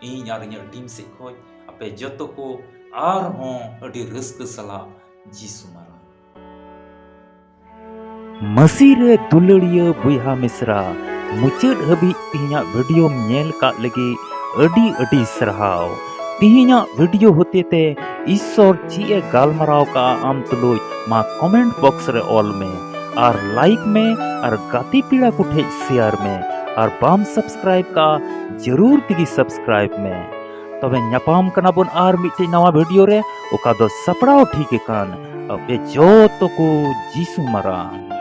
ᱤᱧ ᱟᱨ ᱤᱧᱟᱹᱜ ᱴᱤᱢ ᱥᱮᱫ ᱠᱷᱚᱱ ᱟᱯᱮ ᱡᱚᱛᱚ ᱠᱚ ᱟᱨᱦᱚᱸ ᱟᱹᱰᱤ ᱨᱟᱹᱥᱠᱟᱹ ᱥᱟᱞᱟᱜ ᱡᱤᱥᱩ ᱢᱟᱨᱟᱝ᱾ ᱢᱟᱹᱥᱤ ᱨᱮ ᱫᱩᱞᱟᱹᱲᱤᱭᱟᱹ ᱵᱚᱭᱦᱟ ᱢᱤᱥᱨᱟ, ᱢᱩᱪᱟᱹᱫ ᱦᱟᱹᱵᱤᱡ ᱛᱮᱦᱮᱧᱟᱜ ᱵᱷᱤᱰᱤᱭᱳᱢ ᱧᱮᱞ ᱠᱟᱜ ᱞᱟᱹᱜᱤᱫ ᱟᱹᱰᱤ ᱟᱹᱰᱤ ᱥᱟᱨᱦᱟᱣ᱾ ᱛᱮᱦᱮᱧᱟᱜ ᱵᱷᱤᱰᱤᱭᱳ ᱦᱚᱛᱮᱛᱮ ᱤᱥᱥᱚᱨ ᱪᱮᱫ ᱮ ᱜᱟᱞᱢᱟᱨᱟᱣ ᱠᱟᱜᱼᱟ ᱟᱢ ᱛᱩᱞᱩᱡ, ᱢᱟ ᱠᱚᱢᱮᱱᱴ ᱵᱚᱠᱥ ᱨᱮ ᱚᱞ ᱢᱮ ᱟᱨ ᱞᱟᱭᱤᱠ ᱢᱮ ᱟᱨ ᱜᱟᱛᱮ ᱯᱮᱲᱟ ᱠᱚ ᱴᱷᱮᱡ ᱥᱮᱭᱟᱨ ᱢᱮ ᱟᱨ ᱵᱟᱢ ᱥᱟᱵᱥᱠᱨᱟᱭᱤᱵ ᱠᱟᱜᱼᱟ, ᱡᱟᱹᱨᱩᱲ ᱛᱮᱜᱮ ᱥᱟᱵᱥᱠᱨᱟᱭᱤᱵ ᱢᱮ᱾ ᱛᱚᱵᱮ ᱧᱟᱯᱟᱢ ᱠᱟᱱᱟ ᱵᱚᱱ ᱟᱨ ᱢᱤᱫᱴᱮᱡ ᱱᱟᱣᱟ ᱵᱷᱤᱰᱤᱭᱳ ᱨᱮ, ᱚᱠᱟ ᱫᱚ ᱥᱟᱯᱲᱟᱣ ᱴᱷᱤᱠ ᱟᱠᱟᱱ ᱟᱯᱮ ᱡᱚᱛᱚ ᱠᱚ ᱡᱤᱥᱩ ᱢᱟᱨᱟᱝ᱾